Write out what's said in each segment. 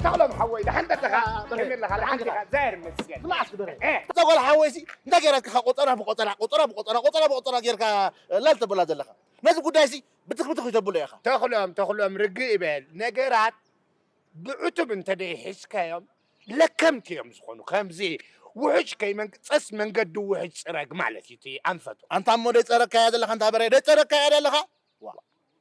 ተኽሎም ሓወይ፣ ደሓን ደለኻ? ከመይ ኣለኻ? ደሓን ዲኻ? ዛየር መስገን። ስማዕ እስኪ በረ። እ። እዛ ጓል ሓወይሲ እንታይ ገይራትካ? ቆጸራ ብቆጸራ፣ ቆጸራ ብቆጸራ፣ ቆጸራ ብቆጸራ ጌርካ ላል ተብላ ዘለኻ። ነዚ ጉዳይሲ ብትኽ ብትኽ ይተብሎ ኢኻ። ተኽሎም፣ ተኽሎም፣ ርግእ ይበል። ነገራት ብዕቱብ እንተደይሒዝካዮም ለከምቲ እዮም ዝኾኑ። ከምዚ ውሑጅ ከይመንቅጸስ መንገዱ ውሑጅ ጽረግ ማለት እዩ እቲ ኣንፈቱ። ኣንታ እሞ ደይጸረግካያ ዘለኻ፣ እንታ በረ ደይጸረግካያ ዘለኻ? ዋ።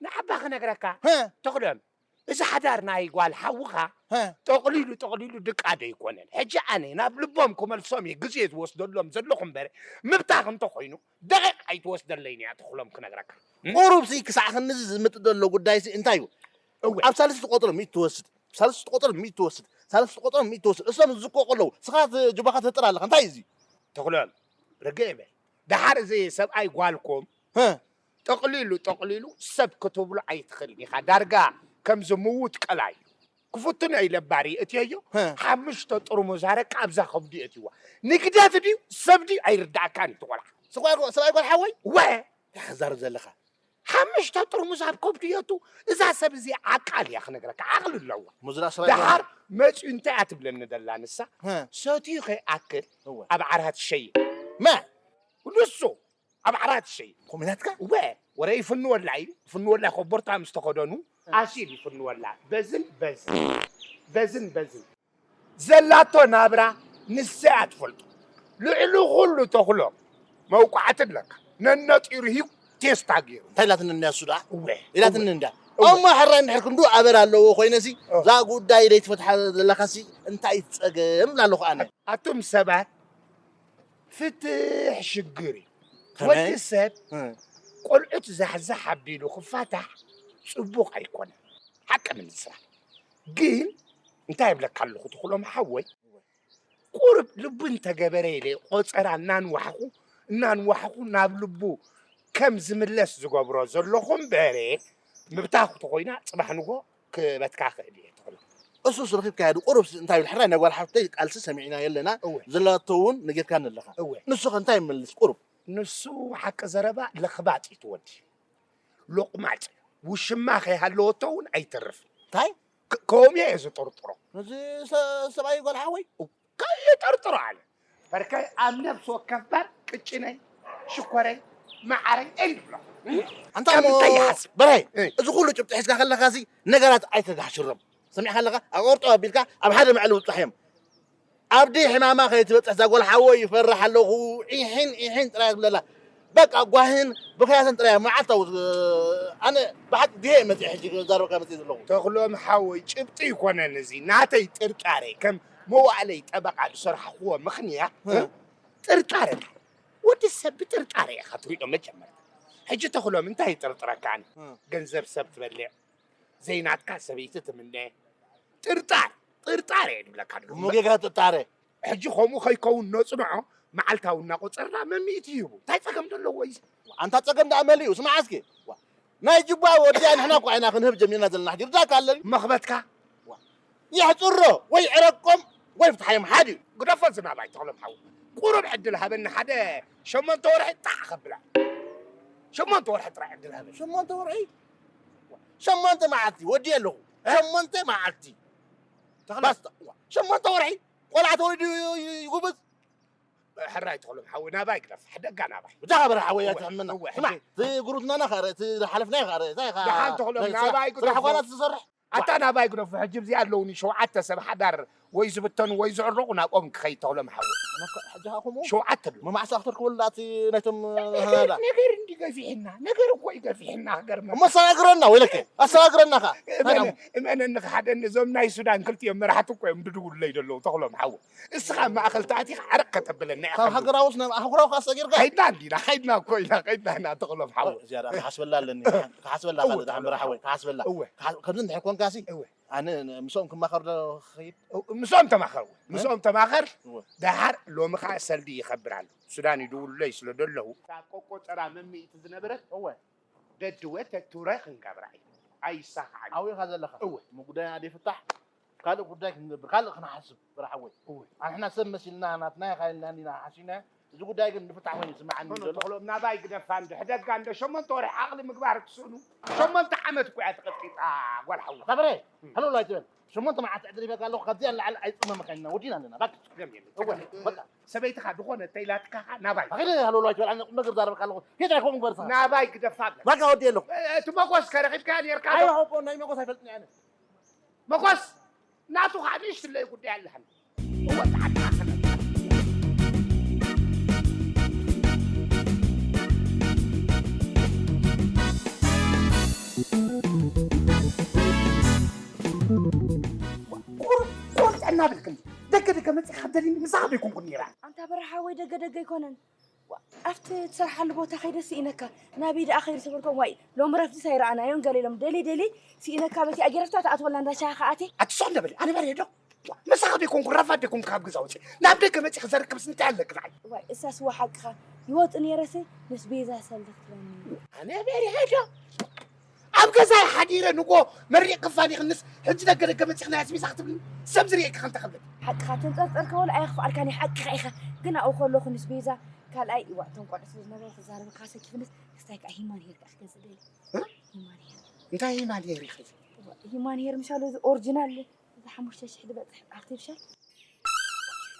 ንዓባ ክነግረካ፣ ሀ። ተኽሎም፣ እዚ ሓዳር ናይ ጓል ሓውኻ ሀ። ጠቕሊሉ ጠቕሊሉ ድቃ ዶ ኣይኮነን? ሕጂ ኣነ ናብ ልቦም ክመልሶም እየ ግዜ ዝወስደሎም ዘለኹ እምበር፣ ምብታኽ እንተኾይኑ ደቂቕ ኣይትወስደለይን እያ፣ ተኽሎም፣ ክነግረካ። ቁሩብ ሲ ክሳዕ ክንዚ ዝምጥ ዘሎ ጉዳይ ሲ እንታይ እዩ? እወ። ኣብ ሳልስቲ ቆጽሮ ሚእቲ ትወስድ፣ ሳልስቲ ቆጽሮ ሚእቲ ትወስድ፣ ሳልስቲ ቆጽሮ ሚእቲ ትወስድ። እሶም ዝዝቆ ከለዉ ስኻ ት-፣ ጅባኻ ትጥር ኣለኻ። እንታይ እዩ እዚ? ተኽሎም፣ ርግእ በል። ደሓር እዚ ሰብኣይ ጓልኩም ሀ። ጠቕሊሉ ጠቕሊሉ ሰብ ክትብሎ ኣይትኽእልን ኢኻ። ዳርጋ ከምዚ ምዉት ቀላይ እዩ። ክፍትኖ ኢለ ባር የእትየዮ። ሀ። ሓሙሽተ ጥርሙዝ ኣረቂ ኣብዛ ከብዱ የእትይዋ። ንግደት ድዩ ሰብ ድዩ ኣይርዳእካን እዩ፣ እቲ ቆልዓ። ሰብኣይ ጓ-፣ ሰብኣይ ጓል ሓወይ? ወ! እንታይ ክዛረብ ዘለኻ? ሓሙሽተ ጥርሙዝ ኣብ ከብዱ የእቱ። እዛ ሰብ እዚ ዓቃል እያ ክነግረካ፣ ዓቕሊ ኣለዋ። ሙዝላ ሰብኣይ ጓል ደሓር መፂኡ እንታይ እያ ትብለኒ ደላ ንሳ? ሀ። ሰትዩ ከይኣክል እወ። ኣብ ዓራት ሸይን። መ? ንሱ ኣብ ዓራት ሸይን። ከምኡ ኢላትካ? እወ፣ ወረ ይፍንወላ እዩ። ይፍንወላ ኮቦርታ ምስ ተኸደኑ እ። ኣሲድ ይፍንወላ። በዝን በዝን። በዝን በዝን። ዘላቶ ናብራ ንሳ እያ ትፈልጦ። ልዕሊ ኩሉ ተኽሎ መውቃዕቲ ኣለካ። ነነጢሩ ሂው ቴስታ ገይሩ። እንታይ ኢላትኒ እንድያ እሱ ደኣ? እወ። ኢላትኒ እንድያ። እወ። እሞ ሕራይ እንድሕር ክንዱ ኣበር ኣለዎ ኮይነሲ፣ እ። እዛ ጉዳይ ደይትፈትሓ ዘለኻሲ እንታይ እዩ እቲ ጸገም እብላ ኣለኹ ኣነ። ኣቱም ሰባት ፍትሕ ሽግር እዩ። ከመይ? ወዲ ሰብ እ። ቆልዑት ዛሕዛሕ ኣቢሉ ክፋታሕ ጽቡቕ ኣይኮነን። ሓቂ ንምዝራብ ግን እንታይ እብለካ ኣለኹ፣ ተኽሎም ሓወይ፣ ቁሩብ ልቡ እንተገበረ ኢለ ቆጸራ እናንዋሕኹ፣ እናንዋሕኹ ናብ ልቡ ከም ዝምለስ ዝገብሮ ዘለኹ እምበረ፣ ምብታኽ ተኾይና ጽባሕ ንግሆ ክበትካ ክእል እየ፣ ተኽሎም። እሱስ ረኺብካያ ዶ? ቁሩብ እንታይ ይብል? ሕራይ ናይ ጓል ሓፍተይ ቃልሲ ሰሚዕናዮ ኣለና። እወ። ዘላቶ እውን ነጊርካኒ ኣለኻ። እወ። ንሱ ኸ እንታይ ይመልስ? ቁሩብ። ንሱ ሓቂ ዘረባ ለኽባጥ እዩ እቲ ወዲ። ሎቕማጽ እዩ። ውሽማ ከይሃለወቶ እውን ኣይተርፍን። እንታይ? ክ-፣ ከምኡ እየ ዝጥርጥሮ። ነዚ ሰ-፣ ሰብኣይ ጓል ሓወይ? ከይጠርጥሮ ኣነ። በርከ ኣብ ነፍሲ ወከፍ ባር ቅጭነይ፣ ሽኮረይ፣ መዓረይ እንብሎ። ኣንታ ከም እሞ እንታይ ይሓስብ? በርሀይ፣ እ። እዚ ኩሉ ጭብጢ ሒዝካ ከለኻሲ ነገራት ኣይተጋሕሽሮም። ሰሚዕካ ኣለኻ? ኣቆርጦ ኣቢልካ ኣብ ሓደ መዕሊ ውጻሕ እዮም። ኣብዲ ሕማማ ከይትበጽሕ እዛ ጓል ሓወይ ይፈርሕ ኣለኹ። ኢሒን ኢሒን ጥራይ ትብለላ። በቃ ጓህን ብኽያትን ጥራይ መዓልታዊ ዝ-፣ ኣነ ብሓቂ ድሄ እየ መጺአ ሕጂ ክዛረበካ መጺአ ዘለኹ። ተኽሎም ሓወይ፣ ጭብጢ ይኮነን እዚ። ናተይ ጥርጣረ ከም መዋእለይ ጠበቓ ዝሰርሕኽዎ ምኽንያት እ? ጥርጣረ። ወዲ ሰብ ብጥርጣረ ኢኻ ትሪኦ መጀመርታ። ሕጂ ተኽሎም እንታይ ይጥርጥረካ ኣነ? እ። ገንዘብ ሰብ ትበልዕ፣ ዘይናትካ ሰበይቲ ትምነ። ጥርጣር፣ ጥርጣረ እየ ዝብለካ ኣለኹ። እሞ ጌጋ ጥርጣረ። ሕጂ ከምኡ ከይከውን ነጽንዖ፣ መዓልታዊ እናቆጸርና መምኢት ይህቡ። እንታይ ጸገም ዘለዎ እዩ? ኣንታ ጸገም ደኣ መሊኡ፣ ስማዕ እስኪ። ዋ፣ ናይ ጅባ ወዲያ ንሕና እኮ ኢና ክንህብ ጀሚርና ዘለና። ሕጂ ርዳእካ ኣለኒ። መኽበትካ? ዋ፣ የሕጽሮ ወይ ዕረቆም ወይ ፍትሓዮም ሓደ እዩ። ግደፎ ዝናብ ኣይተኽሎም ሓው። ቁሩብ ዕድል ሃበኒ፣ ሓደ ሸሞንተ ወርሒ ጣዕ ከብላ። ሸሞንተ ወርሒ ጥራይ ዕድል ሃበኒ። ሸሞንተ ወርሒ? ዋ፣ ሸሞንተ መዓልቲ ወዲየ ኣለኹ። እ? ሸሞንተ መዓልቲ። ተኽለ። ባስታ። ዋ፣ ሸሞንተ ወርሒ ቆልዓ ተወሊዱ ዩ-፣ ዩ-፣ ይጉብዝ። ሕራይ ተኽሎም ሓወይ፣ ናባይ ግደፍ፣ ሕደጋ ናባይ። ብጃኻ በረ ሓወይ፣ እወ፣ ኣይትሕምና። እወ፣ ስማዕ፣ ሕጂ እቲ ጉርብትናና ኸኣ ርእ፣ እቲ ሓለፍናዮ ኸኣ ርእ፣ እንታይ ኸኣ እታ እንተኽሎም ናይ ናባይ ግደፍ። ስራሕ ኳናት ዝሰርሕ? ኣታ ናባይ ግደፍ፣ ሕጂ ኣብዚ ኣለውኒ ሸውዓተ ሰብ ሓዳር ወይ ዝብተኑ ወይ ዝዕረቑ ናብኦም ክኸይድ ተኽሎም ሓወይ። ኣነ እኮ ሕጂ ኸኣ ከምኡ? ሸውዓተ ኣለዉ። መማዕሳ ክትርከበሉ ደኣ እቲ ናይቶም ነገር፣ ሃናዳ። ነገር እንዲ ገፊሕና፣ ነገር እኮ እዩ ገፊሕና፣ ክገርመካ። እሞ ኣሰጋግረና፣ ወይለከ፣ ኣሰጋግረና ኸኣ። እንታይ እመነ-፣ ደሞ? እመነኒ፣ ክሓደኒ፣ እዞም ናይ ሱዳን ክልቲኦም መራሕቲ እኮ እዮም ድድውሉለይ ዘለዉ፣ ተኽሎም ሓወይ። እስኻ ኣብ ማእከል ተኣቲኻ ዓረቕ ከተብለና ኢኻ ካብ ኣለዉ። ሃገራውስ ናብ ኣህጉራዊ ከኣ ሰጊርካ? ከይድና እንዲና፣ ከይድና እኮ ኢና፣ ከይድና ኢና፣ ተኽሎም ሓወይ። እዚኣ ደኣ ክሓስበላ ኣለኒ። ክሓስበላ እወ፣ ካልእ ደኣ ተኽሎም እምበር ሓወይ፣ ሓወይ። ክሓስበላ። እወ። ክሓ-፣ ከምዚ እንድሕር ኮንካሲ፣ እወ። ኣነ ን-፣ ምስኦም ክማኸር ዶ ክኸይድ? እው፣ ምስኦም ተማኸር፣ እወ። እ? ምስኦም ተማኸር። እወ። ደሓር ሎሚ ኸኣ ሰልዲ ይኸብር ኣሎ። ሱዳን ይድውሉለይ ስለ ደለዉ። እታ ቆቆ ጸራ መምኢቲ ዝነበረት እወ። ደድወ ተቱረ ክንገብራ እዩ። ኣይሳኻዕን። ኣብኡ ኢኻ ዘለኻ። እወ። እሞ ጉዳይና ደይፍታሕ ካልእ ጉዳይ ክንገብር፣ ካልእ ክንሓስብ፣ በረ ሓወይ። እወ። ኣንሕና ሰብ መሲልና ናትና ኢኻ ኢልና እንዲና ሓሲብና፣ እዚ ጉዳይ ግን ዝፍታሕ ኮይኑ ይስምዓኒ ኖኖ፣ ዘሎ። ተኽሎም ናባይ ግደፋ እንዶ፣ ሕደጋ እንዶ፣ ሸሞንተ ወርሒ ዓቕሊ ምግባር ትስእኑ። ሸሞንተ ዓመት እኮ እያ ተቐጢጣ ጓል ሓዉ። ኣታ በሬ፣ ሃሎ ላይትበል። ሸሞንተ መዓልቲ ዕድል ይበካ ኣለኹ፣ ካብዚኣ ንላዕሊ ኣይጽመመካን ኢና፣ ወዲና ኣለና፣ ባክ። ጸገም የለን፣ እወ፣ ጸገም የለን። በቃ። ሰበይትኻ ዝኾነ ተይላትካ ኸኣ ናባይ። ኣኺለ ሃሎ ላይትበል፣ ኣነ ቁም ነገር ዛረበካ ኣለኹ። ሄዳ ኣይኮንኩ በርሳ። ናባይ ግደፋ ኣለካ። በቃ፣ ወዲየ ኣለኹ። እ፣ እቲ መጎስ ከ ረኺብካዮ ኔርካ ዶ? ኣይረኸብኩ፣ ናይ መጎስ ኣይፈልጥን እየ ኣነ። መጎስ! ናቱ ኸዓ ንእሽትለይ ጉዳይ ኣለሃኒ። እወ፣ ተዓጥቓ ከለኻ። ቁሩብ፣ ቁሩብ ጥዕና ብልክኒ። ደገ ደገ መጺኻ ደሊኒ ምሳኻ ዶ ኣይኮንኩን ነይራ? ኣንታ በርሃ ሓወይ፣ ደገ ደገ ኣይኮነን። ዋ፣ ኣብቲ ትሰርሓሉ ቦታ ከይደ ስኢነካ። ናበይ ደኣ ከይደ ሰበርኮም? ዋይ፣ ሎሚ ረፍዲ ሳይረኣናዮን ገለ ኢሎም ደልየ ደልየ ስኢነካ በቲ ኣጌረፍታ ትኣትወላ እንዳ ሻሂ ከኣትየ። ኣቲ ሱቕ እንደ በሊ፣ ኣነ በርሄ ዶ? ዋ፣ ምሳኻ ዶ ኣይኮንኩ፣ ረፋድ ዶ ኣይኮንኩ ካብ ገዛ ወፂእ? ናብ ደገ መፂእኺ ዘርክብስ እንታይ ኣለኪ ንዓይ? ዋይ፣ እሳስ ዋ ሓቅኻ። ይወጡ ነይረሲ፣ ምስ ቤዛ ሰልዲ ክትብለኒ። ኣነ በርሄ ዶ? ኣብ ገዛይ ሓዲረ ንጎ መሪቕ ክፋል ይኽንስ፣ ሕጂ ደገ ደገ መፂእኺ ናይ ኣስቤዛ ክትብልኒ? ሰብ ዝርእየኪ ከ እንታይ ክብል? ሓቅኻ ተንጸርጸርካ ወላ ኣየኽፍኣልካን እየ፣ ሓቅኻ ኢኻ። ግን ኣብኡ ከለኹ ምስ ቤዛ ካልኣይ፣ እዋእ፣ እቶም ቆልዑ ስለ ዝነበሩ ክዛረበካ ሰኪፍንስ፣ ክስታይ ከኣ ሂማን ሄር ከኣ ክገዝእ ደልየ። እ? ሂማን ሄር። እንታይ ሂማን ሄር ኢኺ? እዋእ፣ ሂማን ሄር ምሻሉ እዚ ኦሪጂናል፣ እዚ ሓሙሽተ ሽሕ ዝበጽሕ ኣርቲፊሻል።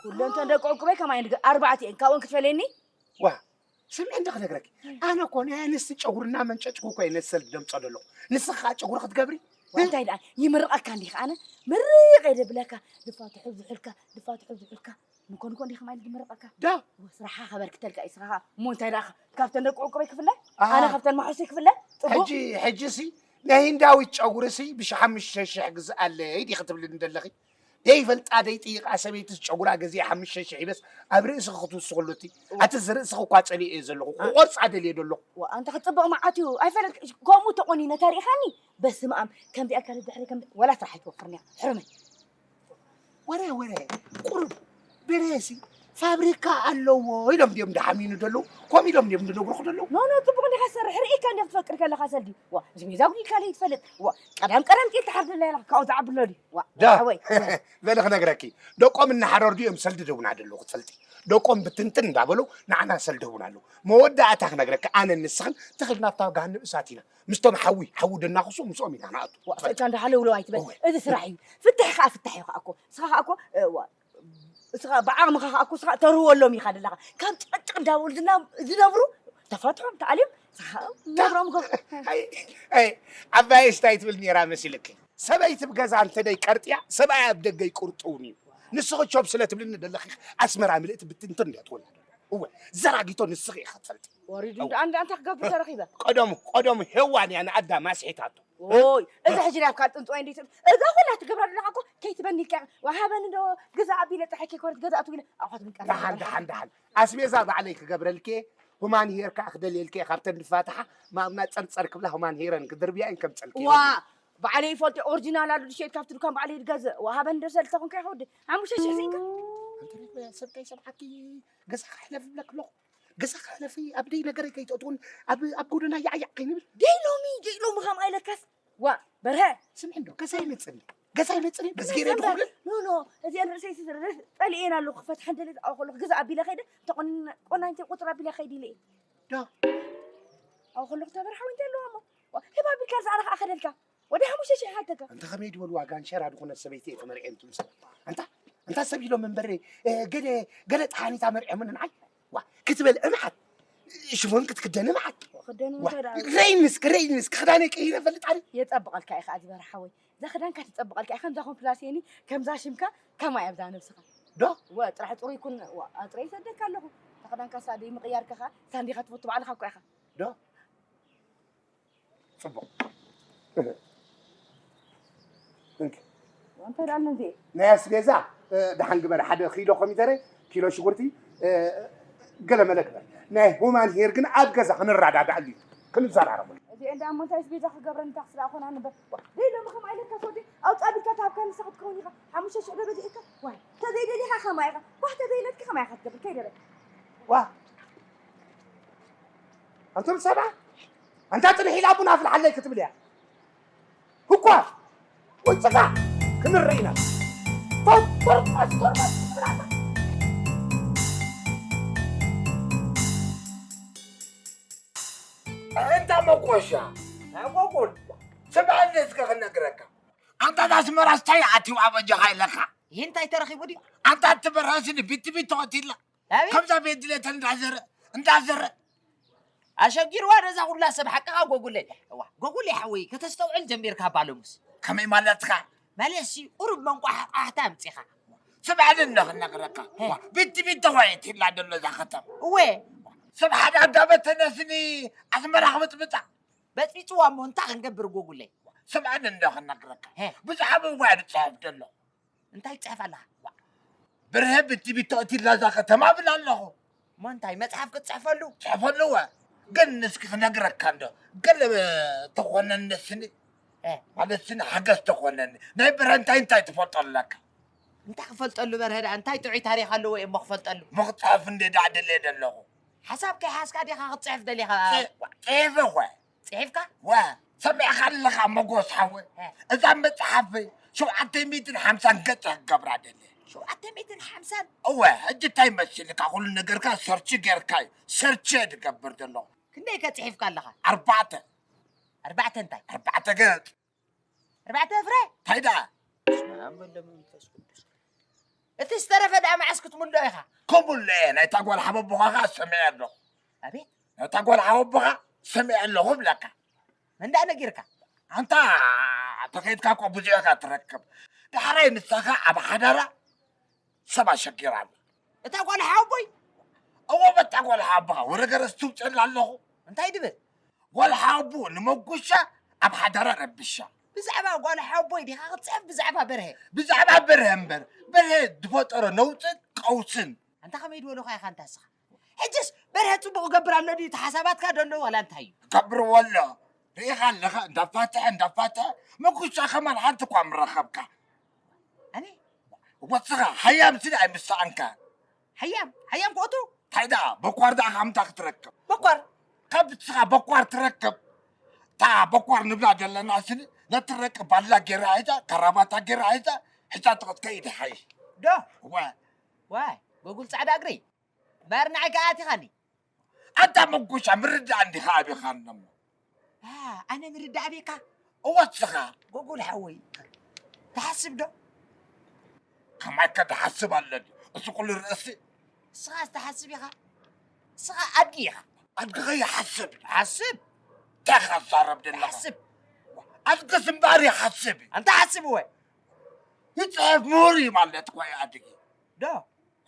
ኩለን እተን ደቂ ዕቁበይ ከማይ ንገ-፣ ኣርባዕተ እየን፣ ካብኦን ክትፈልየኒ? ዋ፣ ስምዒ እንዶ ክነግረኪ። ኣነ እኮ ናይ ኣንስቲ ጨጉሪ እናመንጨጭኩ እኮ እየ ነቲ ሰልዲ ደምጾ ዘለኹ። ንስኺ ከኣ ጨጉሪ ክትገብሪ? ዋ፣ እንታይ ደኣ ይምርቐካ እንዲኺ ኣነ? ምርቕ እየ ደብለካ። ድፋትሑ ዝሑልካ፣ ድፋትሑ ዝሑልካ። ምኮንኮ እንዲኺ ማለት ዝምርቐካ። ዳ? ወ-፣ ስራሕኻ ከበርክተልካ እዩ፣ ስራሕኻ። እሞ እንታይ ደኣ ካብተን ደቂ ዕቁበይ ክፍለ? ኣሃ። ኣነ ካብተን መሓዙተይ ክፍለ? ጽቡቕ? ሕጂ፣ ሕጂሲ ናይ ህንዳዊት ጨጉሪሲ ብሽ-፣ ሓሙሽተ ሽሕ ግዝኣለይ ዲኺ ትብልኒ ዘለኺ? ደይፈልጣ ደይጥይቓ ሰበይትስ ጨጉራ ገዚኣ ሓሙሽተ ሽሕ ይበስ ኣብ ርእስኺ ክትውስኽሉ እቲ። እዋ። ኣቲ እዚ ርእስኺ እኳ ጸሊኤ ዘለኹ፣ ዋ። ክቖርጻ ደልየ ዶ ኣለኹ። ዋ፣ ኣንታ ክጽብቕ መዓት እዩ። ኣይፈለጥክ-፣ ከምኡ ተቖኒነ ተሪእኻኒ? በስመ ኣብ፣ ከምዚኣ ካልእ ድሕሪ ከም-፣ ወላ ስራሕ ኣይትወፍርን እያ። ሕርመይ። ወረ፣ ወረ፣ ቁሩብ በርሄሲ ፋብሪካ ኣለዎ ኢሎም ድዮም ድሓሚኑ ደለዉ? ከምኡ ኢሎም ድዮም ዝነግሩኹ ደለዉ? ኖ፣ ኖ፣ ጽቡቕ እንዲኻ ትሰርሕ። ርኢካ እንዲኻ ትፈቅድ ከለኻ ሰልዲ። ዋ፣ እዚ ሜዛ ጉዲልካ ለይትፈልጥ። ዋ፣ ቀዳም ቀዳም ጤል ትሓርደላ ኢኻ፣ ካብኡ ዝዓቢ ኣሎ ድዩ? ዋ፣ ዳ፣ ሓወይ። በሊ ክነግረኪ፣ ደቆም እናሓረሩ ድዮም ሰልዲ ደቡና ደለዉ ክትፈልጢ? ደቆም ብትንትን እንዳበሉ ንዓና ሰልዲ ህቡና ኣለዉ። መወዳእታ ክነግረኪ፣ ኣነ ንስኽን ትኽል ናብታ ገሃነብ እሳት ኢና። ምስቶም ሓዊ፣ ሓዊ ደናኽሱ ምስኦም ኢና ንኣቱ። ዋ፣ ሰይጣን ደሓለ ውሎ ኣይትበል። እወ። እዚ ስራሕ እዩ። ፍትሕ ከኣ ፍትሕ እዩ ከኣ እኮ። ንስኻ ከኣ እኮ፣ እ፣ ዋ፣ ንስኻ ብዓቕምኻ ከኣ እኮ፣ ንስኻ ተርህወሎም ኢኻ ደለኻ። ካብ ጭቕጭቕ እንዳበሉ ዝና-፣ ዝነብሩ፣ ተፈትሖም፣ ተኣልዮም፣ ንስኻ ነብሮም ገብ-፣ ኣይ፣ ኣይ፣ ዓባየስ እንታይ ትብል ነይራ መሲልኪ? ሰበይቲ ብገዛ እንተ ደይቀርጥያ፣ ሰብኣይ ኣብ ደገ ይቅርጥውን እዩ። ንስኺ ቾብ ስለ ትብልኒ ደለኺ፣ ኣስመራ ምልእቲ ብትንትን እንድያ ትኾን። እወ፣ ዘራጊቶ ንስኺ ኢኻ ትፈልጢ። ወሪዱ እወ። እንዳ ኣንዳ ኣንታ ክገብር ተረኺበ። ቀደሙ፣ ቀደሙ ሄዋን እያ ንኣዳም ኣስሒታቶ። ኦይ፣ እዚ ሕጂ ናይ ኣብ ካልጥንጥዋይ እንዴት፣ እዛ ኩላ ትገብራ ዘለኻ እኮ ከይትበኒ ኢልካ፣ ወሃበኒ ዶ ግዛ ኣቢለ ጥራይ ከይኮነት ገዛ ኣትው ኢለ ኣቑሑት ምንቃር ደሓን፣ ይገብር። ደሓን፣ ደሓን። ኣስቤዛ ባዕለይ ክገብረልኪ፣ ሁማን ሄር ከኣ ክደልየልኪ እየ፣ ካብተን ዝፋታሓ፣ ማምና ጸርጸር ክብላ ሁማን ሄረን ክድርብያ እየን ከምጸልኪ። ዋ፣ ባዕለይ ይፈልጦ፣ ኦሪጂናል ኣሉ ድሸይት ካብቲ ድኳን ባዕለይ ዝገዝእ። ወሃበኒ ዶ ሰልዲ ተኾንካ ይኸውዲ፣ ሓሙሽተ ሽሕ ስኢንካ። እንተ ሰብ ከይሰምዓኪ ገዛ ክሕለፍ ይብለኪ ኣለኹ። ገዛ ክሕለፊ ኣብ ደይ ነገረይ ከይትእትውን ኣብ፣ ኣብ ጎደና ያዕያዕ ከይንብል። ደይ ሎሚ፣ ደይ ሎሚ ከምኣ ኢለካስ። ዋ፣ በርሀ። ስምዒ እንዶ፣ ገዛ ይመጽእኒ። ገዛ ይመጽእኒ፣ በዚ ገይረ እምበር፣ ድኹብል። ኖ፣ ኖ፣ እዚአን ርእሰይ ሲ-፣ ርእስ-፣ ጠሊኤን ኣለኹ። ክፈትሐን ደልየ ኣብኡ ከለኹ ገዛ ኣቢለ ከይደ፣ ተቆን-፣ ቆናኝተይ ቁጽሪ ኣቢለ ከይደ ኢለ እየ። ዶ? ኣብኡ ከለኹ ተበርሓዊ እንታይ ኣለዋ እሞ? ዋ፣ ህብ ኣቢልካ ዝኣነ ከኣ ከደልካ። ወደ ሓሙሽተ ሽሕ ይሓተካ። ኣንታ ከመይ ድበሉ ዋጋ እንሸራ ድኾነ ሰበይቲ እየ ተመርዕየ እንትሉ ሰብ። ኣንታ፣ ኣንታ ሰብ ኢሎም እምበር፣ እ፣ ገለ፣ ገለ ጠሓኒታ መርዕዮምን ንዓይ። ዋ፣ ክትበልዕ መዓት። ሽፎን ክትክደኒ መዓት። ክደኑ ዋ፣ እንታይ ደኣ? ረይኒ እስኪ፣ ረይኒ እስኪ፣ ክዳነይ ቀይረ እፈልጥ ኣነ። የጸብቐልካ እዩ ኸኣ ዝበርሓ ወይ። እዛ ክዳንካ ትጸብቐልካ እያ። ከምዛ ኮምፕላሴኒ፣ ከምዛ ሽምካ፣ ከማ እያ ብዛ ነብስኻ። ዶ? ወ፣ ጥራሕ ጽሩይ ኩን፣ ዋ፣ ኣጥረይ ይሰደካ ኣለኹ። እታ ክዳንካ ሳዲ ምቕያርካ ኸኣ፣ ሳንዲኻ ትፈቱ ባዕልኻ እኮ ኢኻ። ዶ? ጽቡቕ። እንኪ። እንታይ ደኣ ኣሎ እንዴ? ናይ ኣስቤዛ፣ እ፣ ደሓን ግበር። ሓደ ኪሎ ኮሚደረ፣ ኪሎ ሽጉርቲ፣ እ፣ ገለ መለ ግበር። ናይ ሁማን ሄር ግን ኣብ ገዛ ክንረዳዳኣሉ እዩ። ክንዘራረበሉ። እዚኤን ደኣ እሞ እንታይ ኣስቤዛ ክገብረኒ ታክሲ ደኣ ኮና ንበር። ደይ ሎሚ ከም ኣይለካ ሰዲ፣ ኣውጻ ቢልካ ታብካ ንሳ ክትከውን ኢኻ። ሓሙሽተ ሽሕ ዶ በዚሕካ? ዋይ፣ ተዘይደሊኻ ከማይ ኢኻ። ባህ ተዘይለትካ ከማይ ኢኻ ትገብር። ከይደረ። ዋ። ኣንቱም ሰባት፣ ኣንታ ጽንሕ ኢላ ቡን ኣፍልሓለይ ክትብል እያ። ህኳፍ፣ ውጽኻ፣ ክንርኢ ኢና። ቶርማስ፣ ቶርማስ፣ ቶርማስ፣ ቶርማስ። መቆሻ። ኣይ፣ ጎጉል። ስምዐኒ እስከ ክነግረካ። ኣንታ እዛ ኣስመራ ስታይ ኣትዩ ኣበጃኻ ኢለካ። ይህ እንታይ ተረኺቡ ድዩ? ኣንታ እቲ በርሀ ስኒ ቢቲ ቢቲ ተቐቲላ። ኣቤት። ከምዛ ቤት ድሌተን እንዳዘረ፣ እንዳዘረ። ኣሸጊርዋ ነዛ ኩላ ሰብ ሓቅኻ ጎጉለይ። እዋ፣ ጎጉለይ ሓወይ፣ ከተስተውዕል ጀሚርካ ባሎሙስ። ከመይ ማለትካ? ማለትሲ፣ ቁሩብ መንቋሕቋሕታ ኣምጺኻ። ስምዐኒ እንዶ ክነግረካ። ሄ። ዋ፣ ቢቲ ቢቲ ተዋይት ኢላ ደሎ እዛ ከተማ። እወ። ሰብ ሓደ ኣዳበተነ ስኒ ኣስመራ ክብጥብጣ። በጥቢጥዋ እሞ እንታይ ክንገብር ጎጉለይ? ስምዐኒ እንዶ ክነግረካ። ሄ። ብዛዕባ እዋ ዝጽሕፍ ደሎ። እንታይ ትጽሕፍ ኣለኻ? ዋ። ብርሀ ቢቲ ቢቲ ተቐቲላ እዛ ከተማ እብል ኣለኹ። እሞ እንታይ መጽሓፍ ክትጽሕፈሉ? ጽሕፈሉ እወ። ግን እስኪ ክነግረካ እንዶ። ገለ ተኾነኒ ስኒ። እ። ማለት ስኒ ሓገዝ ተኾነኒ። ናይ ብርሀ እንታይ እንታይ ትፈልጦ ኣለካ? እንታይ ክፈልጠሉ በርሀ ደኣ? እንታይ ጥዑይ ታሪኽ ኣለዎ እየ እሞ ክፈልጠሉ? ምኽጽሕፍ እንደ ደኣ ደልየ ደለኹ። ሓሳብ ከይሓዝካ ዲኻ ክትጽሕፍ ደሊኻ? ጽ-፣ ጽሒፈ እኮ። ጽሒፍካ? ወ፣ ሰሚዕካ ኣለኻ መጎስ ሓወይ? እ። እዛ መጽሓፈይ ሸውዓተ ሚእትን ሓምሳን ገጽ ክገብራ ደልየ። ሸውዓተ ሚእትን ሓምሳን? እወ፣ ሕጂ እንታይ መሲልካ ኩሉ ነገርካ ሰርች ጌርካ እዩ። ሰርች እየ ዝገብር ዘለኹ። ክንደይ ከ ጽሒፍካ ኣለኻ? ኣርባዕተ። ኣርባዕተ እንታይ? ኣርባዕተ ገጽ። ኣርባዕተ ፍረ? እንታይ ደኣ? በስመ ኣብ ወወልድ ወመንፈስ ቅዱስ። እቲ ዝተረፈ ደኣ መዓስ ክትምልኦ ኢኻ? ከምኡ እየ፣ ናይታ ጓል ሓወቦኻ ኸኣ ሰሚዐ ኣለኹ። ኣቤት። ናይታ ጓል ሓወቦኻ ሰሚዐ ኣለኹ እብለካ። መን ደኣ ነጊርካ? ኣንታ ተኸይድካ እኮ ብዙሕ ኢኻ ትረክብ። ዳሕራይ ንሳኻ ኣብ ሓዳራ ሰብ ኣሸጊራ ኣላ። እታ ጓል ሓወቦይ? እወ፣ በታ ጓል ሓወቦኻ ወረ ገረስ ትውፅእላ ኣለኹ። እንታይ ድብል? ጓል ሓወቦ ንመጉሻ ኣብ ሓዳራ ረቢሻ። ብዛዕባ ጓል ሓወቦይ ዲኻ ክትፅሕፍ ብዛዕባ በርሀ? ብዛዕባ በርሀ እምበር፣ በርሀ ዝፈጠሮ ነውፅን ቀውስን። ኣንታ ከመይ ዝበልኻ ኢኻ ኣንታ እስኻ? ሕጅስ በርሀ ጽቡቕ ይገብር ኣሎ ድዩ? እቲ ሓሳባትካ ዶ ኣሎ ዋላ እንታይ እዩ? ይገብርዎ ኣሎ። ርኢኻ ኣለኻ እንዳፋትሐ፣ እንዳፋትሐ፣ መጉሻ ከማን ሓንቲ እኳ ምረኸብካ። ኣነ? ወስኻ፣ ሃያም ስኒ ኣይምሰኣንካ። ሃያም? ሃያም ክእቱ? እንታይ ደኣ፣ በኳር ደኣ ካብ ምንታይ ክትረክብ? በኳር? ካብ ንስኻ በኳር ትረክብ። እታ በኳር ንብላ ዘለና ስኒ፣ ነቲ ረቂ ባላ ጌራ ሒዛ፣ ካራባታ ጌራ ሒዛ፣ ሒዛ ትኸይድ ይሓይሽ። ዶ? እወ። ዋይ፣ ጎጉል ጻዕዳ እግሪ። ባርናዒ ከኣ ኣቲኻኒ። ኣንታ መጉሻ፣ ምርዳእ እንዲኻ ኣቢኻኒ እሞ። ኣ፣ ኣነ ምርዳእ ኣቤካ? እወ፣ እስኻ። ጎጉል ሓወይ፣ ትሓስብ ዶ? ከማይከ ዝሓስብ ኣሎ ድዩ? እዚ ኩሉ ርእሲ? እስኻስ ትሓስብ ኢኻ? እስኻ ኣድጊ ኢኻ። ኣድጊ ከይሓስብ? ሓስብ። እንታይ ኢኻ ትዛረብ ዘለኻ? ሓስብ። ኣድጊስ እምበኣር ይሓስብ እዩ። ኣንታ ሓስብ እወ። ይጽሕፍ ምሁር እዩ ማለት እኮ እዩ ኣድጊ። ዶ?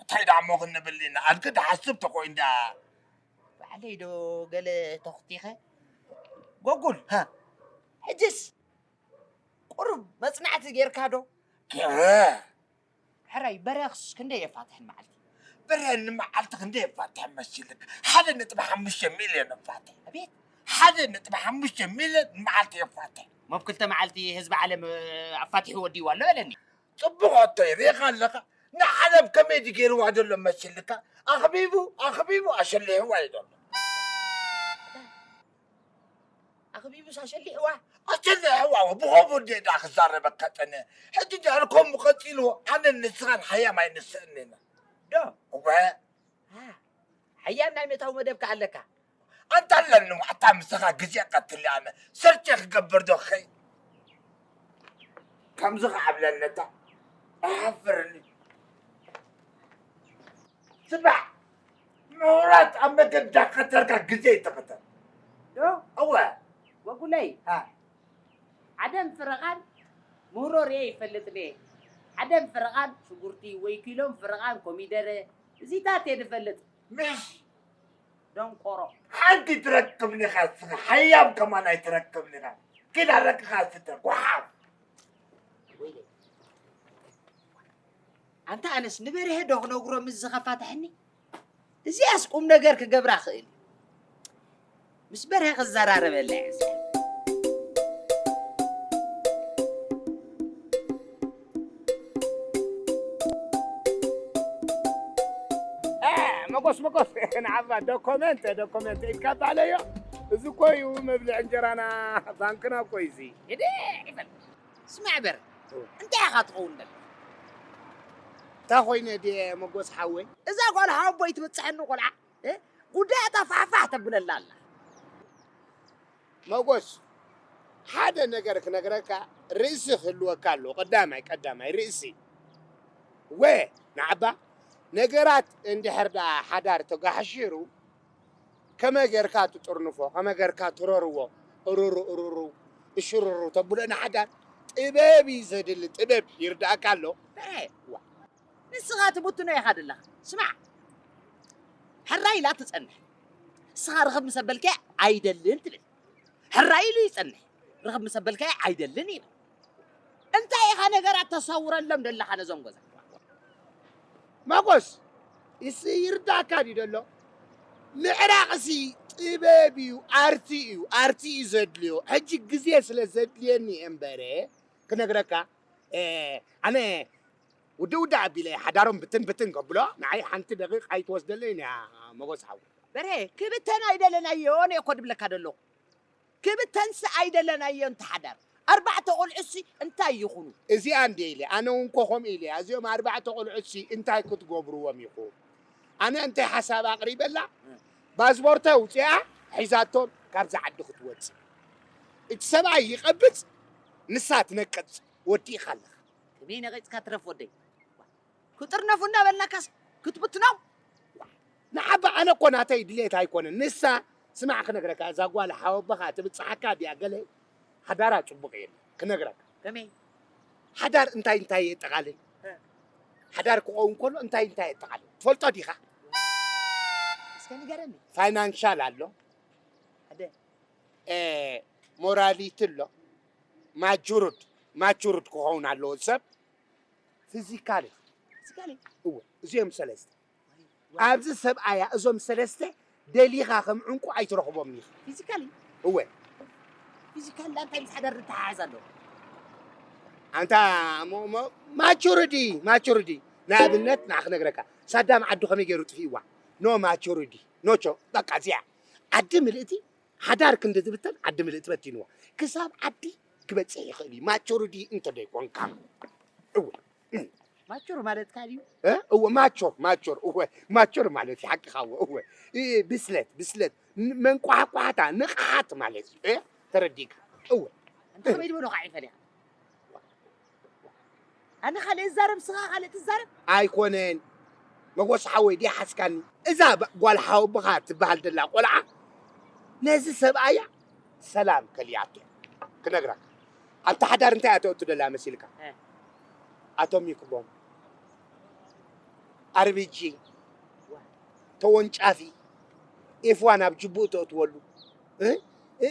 እንታይ ደኣ እሞ ክንብል ኢና? ኣድጊ ድሓስብ ተኾይኑ ደኣ። ባዕለይ ዶ ገለ ተኹቲኸ? ጎጉል፣ ሃ? ሕጅስ ቁሩብ መጽናዕቲ ጌርካ ዶ? ገይረ። ሕራይ፣ በርሀስ ክንደይ የፋትሕ ንመዓልቲ? በርሀ ንመዓልቲ ክንደይ የፋትሕ መሲልካ? ሓደ ነጥቢ ሓሙሽተ ሚልዮን የፋትሕ። ኣቤት! ሓደ ነጥቢ ሓሙሽተ ሚልዮን ንመዓልቲ የፋትሕ። ሞብ ክልተ መዓልቲ ህዝቢ ዓለም፣ እ፣ ኣፋቲሑ ወዲእዋ ኣሎ በለኒ። ጽቡቕ ሕቶ እዩ፣ ርኢኻ ኣለኻ? ንዓለም ከመይ ድዩ ገይርዋ ዘሎ መሲልካ? ኣኽቢቡ፣ ኣኽቢቡ ኣሸሊሕዋ እዩ ዘሎ። ኣኽቢቡስ ኣሸሊሕዋ? ኣሸሊሕዋ፣ ብኸምኡ እንድየ ደኣ ክዛረበካ ጸኒሐ። ሕጂ ድሕሪ ከምኡ ቀጺልዎ፣ ኣነን ንስኻን ሓያም ኣይንስእን ኢና። ዶ? እወ። ኣ፣ ሓያም ናይ ምእታው መደብ ከኣ ኣለካ። ኣንታ ኣለኒ፣ ኣታ ምሳኻ ግዜ ቀትል ኣነ ሰርቼ ክገብር ዶ ክኸይድ? ከምዚ ከኣ ብለለታ፣ እሓፍርኒ። ስማዕ፣ ምሁራት ኣብ መገዲ እንዳኸተልካ ግዜ ይትኸተል። ዶ? እወ። ወጉለይ፣ ሃ። ዓደም ፍረቓን ምህሮ ርኤ ይፈልጥ እየ። ዓደም ፍረቓን ሽጉርቲ ወይ ኪሎም ፍረቓን ኮሚደረ፣ እዚታት እየ ዝፈልጥ። ምሽ! ደንቆሮ። ሓንቲ ትረክብኒ ኢኻ እስኻ፣ ሓያም ከማን ኣይትረክብኒ ኢኻ። ኪድ ኣረቅኻ ስተ፣ ጓሓፍ። ወይለይ። ኣንታ ኣነስ ንበርሀ ዶ ክነግሮ ምስ ዝኸፋትሐኒ? እዚኣስ ቁም ነገር ክገብራ ክእል። ምስ በርሀ ክዘራረበላ እየ። እ፣ መጎስ፣ መጎስ፣ ንዓባ ዶኮመንት፣ ዶኮመንት ኢልካ ባለዮ። እዚ እኮ እዩ መብልዒ እንጀራና፣ ባንክና እኮ እዩ እዚ። ሂደ ይበል። ስማዕ በርሀ፣ እንታይ ኢኻ ትኸውን ዘለኻ? እንታይ ኮይነ ድየ መጎስ ሓወይ? እዛ ጓል ሓወቦይ ትብጽሐኒ ቆልዓ፣ እ? ጉዳይ እታ ፋሕፋሕ ተብለላ ኣላ። መጎስ፣ ሓደ ነገር ክነግረካ፣ ርእሲ ክህልወካ ኣለዎ። ቀዳማይ ቀዳማይ ርእሲ። ወ ንዓባ፣ ነገራት እንድሕር ደኣ ሓዳር ተጋሕሺሩ፣ ከመይ ጌርካ ትጥርንፎ፣ ከመይ ጌርካ ትረርዎ፣ እሩሩ እሩሩ እሽሩሩ ተብሎ ንሓዳር ጥበብ እዩ ዘድሊ፣ ጥበብ ይርዳእካ ኣሎ። በረ፣ ዋ፣ ንስኻ ትብትኖ ኢኻ ዘለኻ። ስማዕ፣ ሕራይ ኢላ ትጸንሕ። ንስኻ ርኽብ ምስ ኣበልካያ ኣይደልን ትብል። ሕራይ ኢሉ ይጸንሕ። ርኽብ ምስ ኣበልካያ ኣይደልን ይብል። እንታይ ኢኻ ነገራት ተሳውረሎም ዘለኻ ነዞም ገዛ? ማጎስ፣ ይስ-፣ ይርዳእካ ድዩ ደሎ? ምዕራቕሲ ጥበብ እዩ፣ ኣርቲ እዩ፣ ኣርቲ እዩ ዘድልዮ። ሕጂ ግዜ ስለ ዘድልየኒ እየ እምበረ ክነግረካ፣ እ፣ ኣነ ውድእ ውድእ ኣቢለ ሓዳሮም ብትን ብትን ከብሎ፣ ንዓይ ሓንቲ ደቂቕ ኣይትወስደለይን እያ መጎስ ሓው። በርሄ፣ ክብተን ኣይደለናዮን እየ እኮ ድብለካ ደለኹ። ክብተንሲ ኣይደለናዮን ተሓዳር። ኣርባዕተ ቆልዑሲ እንታይ ይኹኑ? እዚኣ እንድየ ኢለ፣ ኣነ እውን ኮ ከምኡ ኢለ እያ። እዚኦም ኣርባዕተ ቆልዑሲ እንታይ ክትገብርዎም ኢኹም? ኣነ እንታይ ሓሳብ ኣቕሪበላ? እ። ፓስፖርተ ኣውፂኣ ሒዛቶም ካብዚ ዓዲ ክትወፅእ። እቲ ሰብኣይ ይቐብፅ፣ ንሳ ትነቅፅ። ወዲእኻ ኣለኻ። ከመይ ነቒፅካ ትረፍ ወደይ? ክጥርነፉ እንዳበልናካስ ክትብትኖም? ንዓባ ኣነ እኮ ናተይ ድሌት ኣይኮነን። ንሳ ስማዕ ክነግረካ፣ እዛ ጓል ሓወቦኻ ትብፅሓካ ድያ ገለ ሓዳራ ፅቡቕ የለን ክነግረካ። ከመይ? ሓዳር እንታይ እንታይ የጠቓልል? እ። ሓዳር ክኸውን ከሎ እንታይ እንታይ የጠቓልል? ትፈልጦ ዲኻ? እስከ ንገረኒ። ፋይናንሻል ኣሎ። ሓደ። እ፣ ሞራሊቲ ኣሎ። ማቹርድ፣ ማቹርድ ክኸውን ኣለዎ ሰብ። ፊዚካሊ። ፊዚካሊ? እወ፣ እዚኦም ሰለስተ። ኣብዚ ሰብኣያ እዞም ሰለስተ ደሊኻ ከም ዕንቁ ኣይትረኽቦም ኢኻ። ፊዚካሊ? እወ። ፊዚካሊ እንታይ ምስ ሓዳር ዝተሓሓዝ ኣለዎ? ኣንታ ሞ-፣ ሞ-፣ ማቹርዲ፣ ማቹርዲ። ንኣብነት ንዓ ክነግረካ፣ ሳዳም ዓዱ ከመይ ገይሩ ጥፊእዋ? ኖ ማቹርዲ፣ ኖ ቾ-፣ በቃ እዚኣ። ዓዲ ምልእቲ ሓዳር ክንዲ ዝብተን ዓዲ ምልእቲ በቲንዎ። ክሳብ ዓዲ ክበጽሕ ይኽእል እዩ። ማቹርዲ እንተ ደይኮንካ። እወ። ማቹር ማለት ካል እዩ? እ? እወ፣ ማቹር፣ ማቹር፣ እወ፣ ማቹር ማለት እዩ፣ ሓቅኻ፣ እወ፣ እወ። እ፣ ብስለት፣ ብስለት፣ ን-፣ መንቋሕቋሕታ፣ ንቕሓት ማለት እዩ። እ? ተረዲእካ? እወ። ኣንታ ከመይ ዝበሉኻ ይፈልያ? ኣነ ካልእ እዛረብ፣ ስኻ ካልእ ትዛረብ? ኣይኮነን። መጎስ ሓወይ፣ ድያ ሓስካኒ? እዛ ብ-፣ ጓል ሓወቦኻ ትበሃል ደላ ቆልዓ፣ ነዚ ሰብኣያ ሰላም ከልያቶ ክነግረካ። ኣብቲ ሓዳር እንታይ እያ ተእቱ ደላ መሲልካ? እ። ኣቶሚክ ቦምብ፣ ኣርቢጂ፣ ተወንጫፊ፣ ኤፍዋን ኣብ ጅቡኡ ተእትወሉ፣ እ? እ፣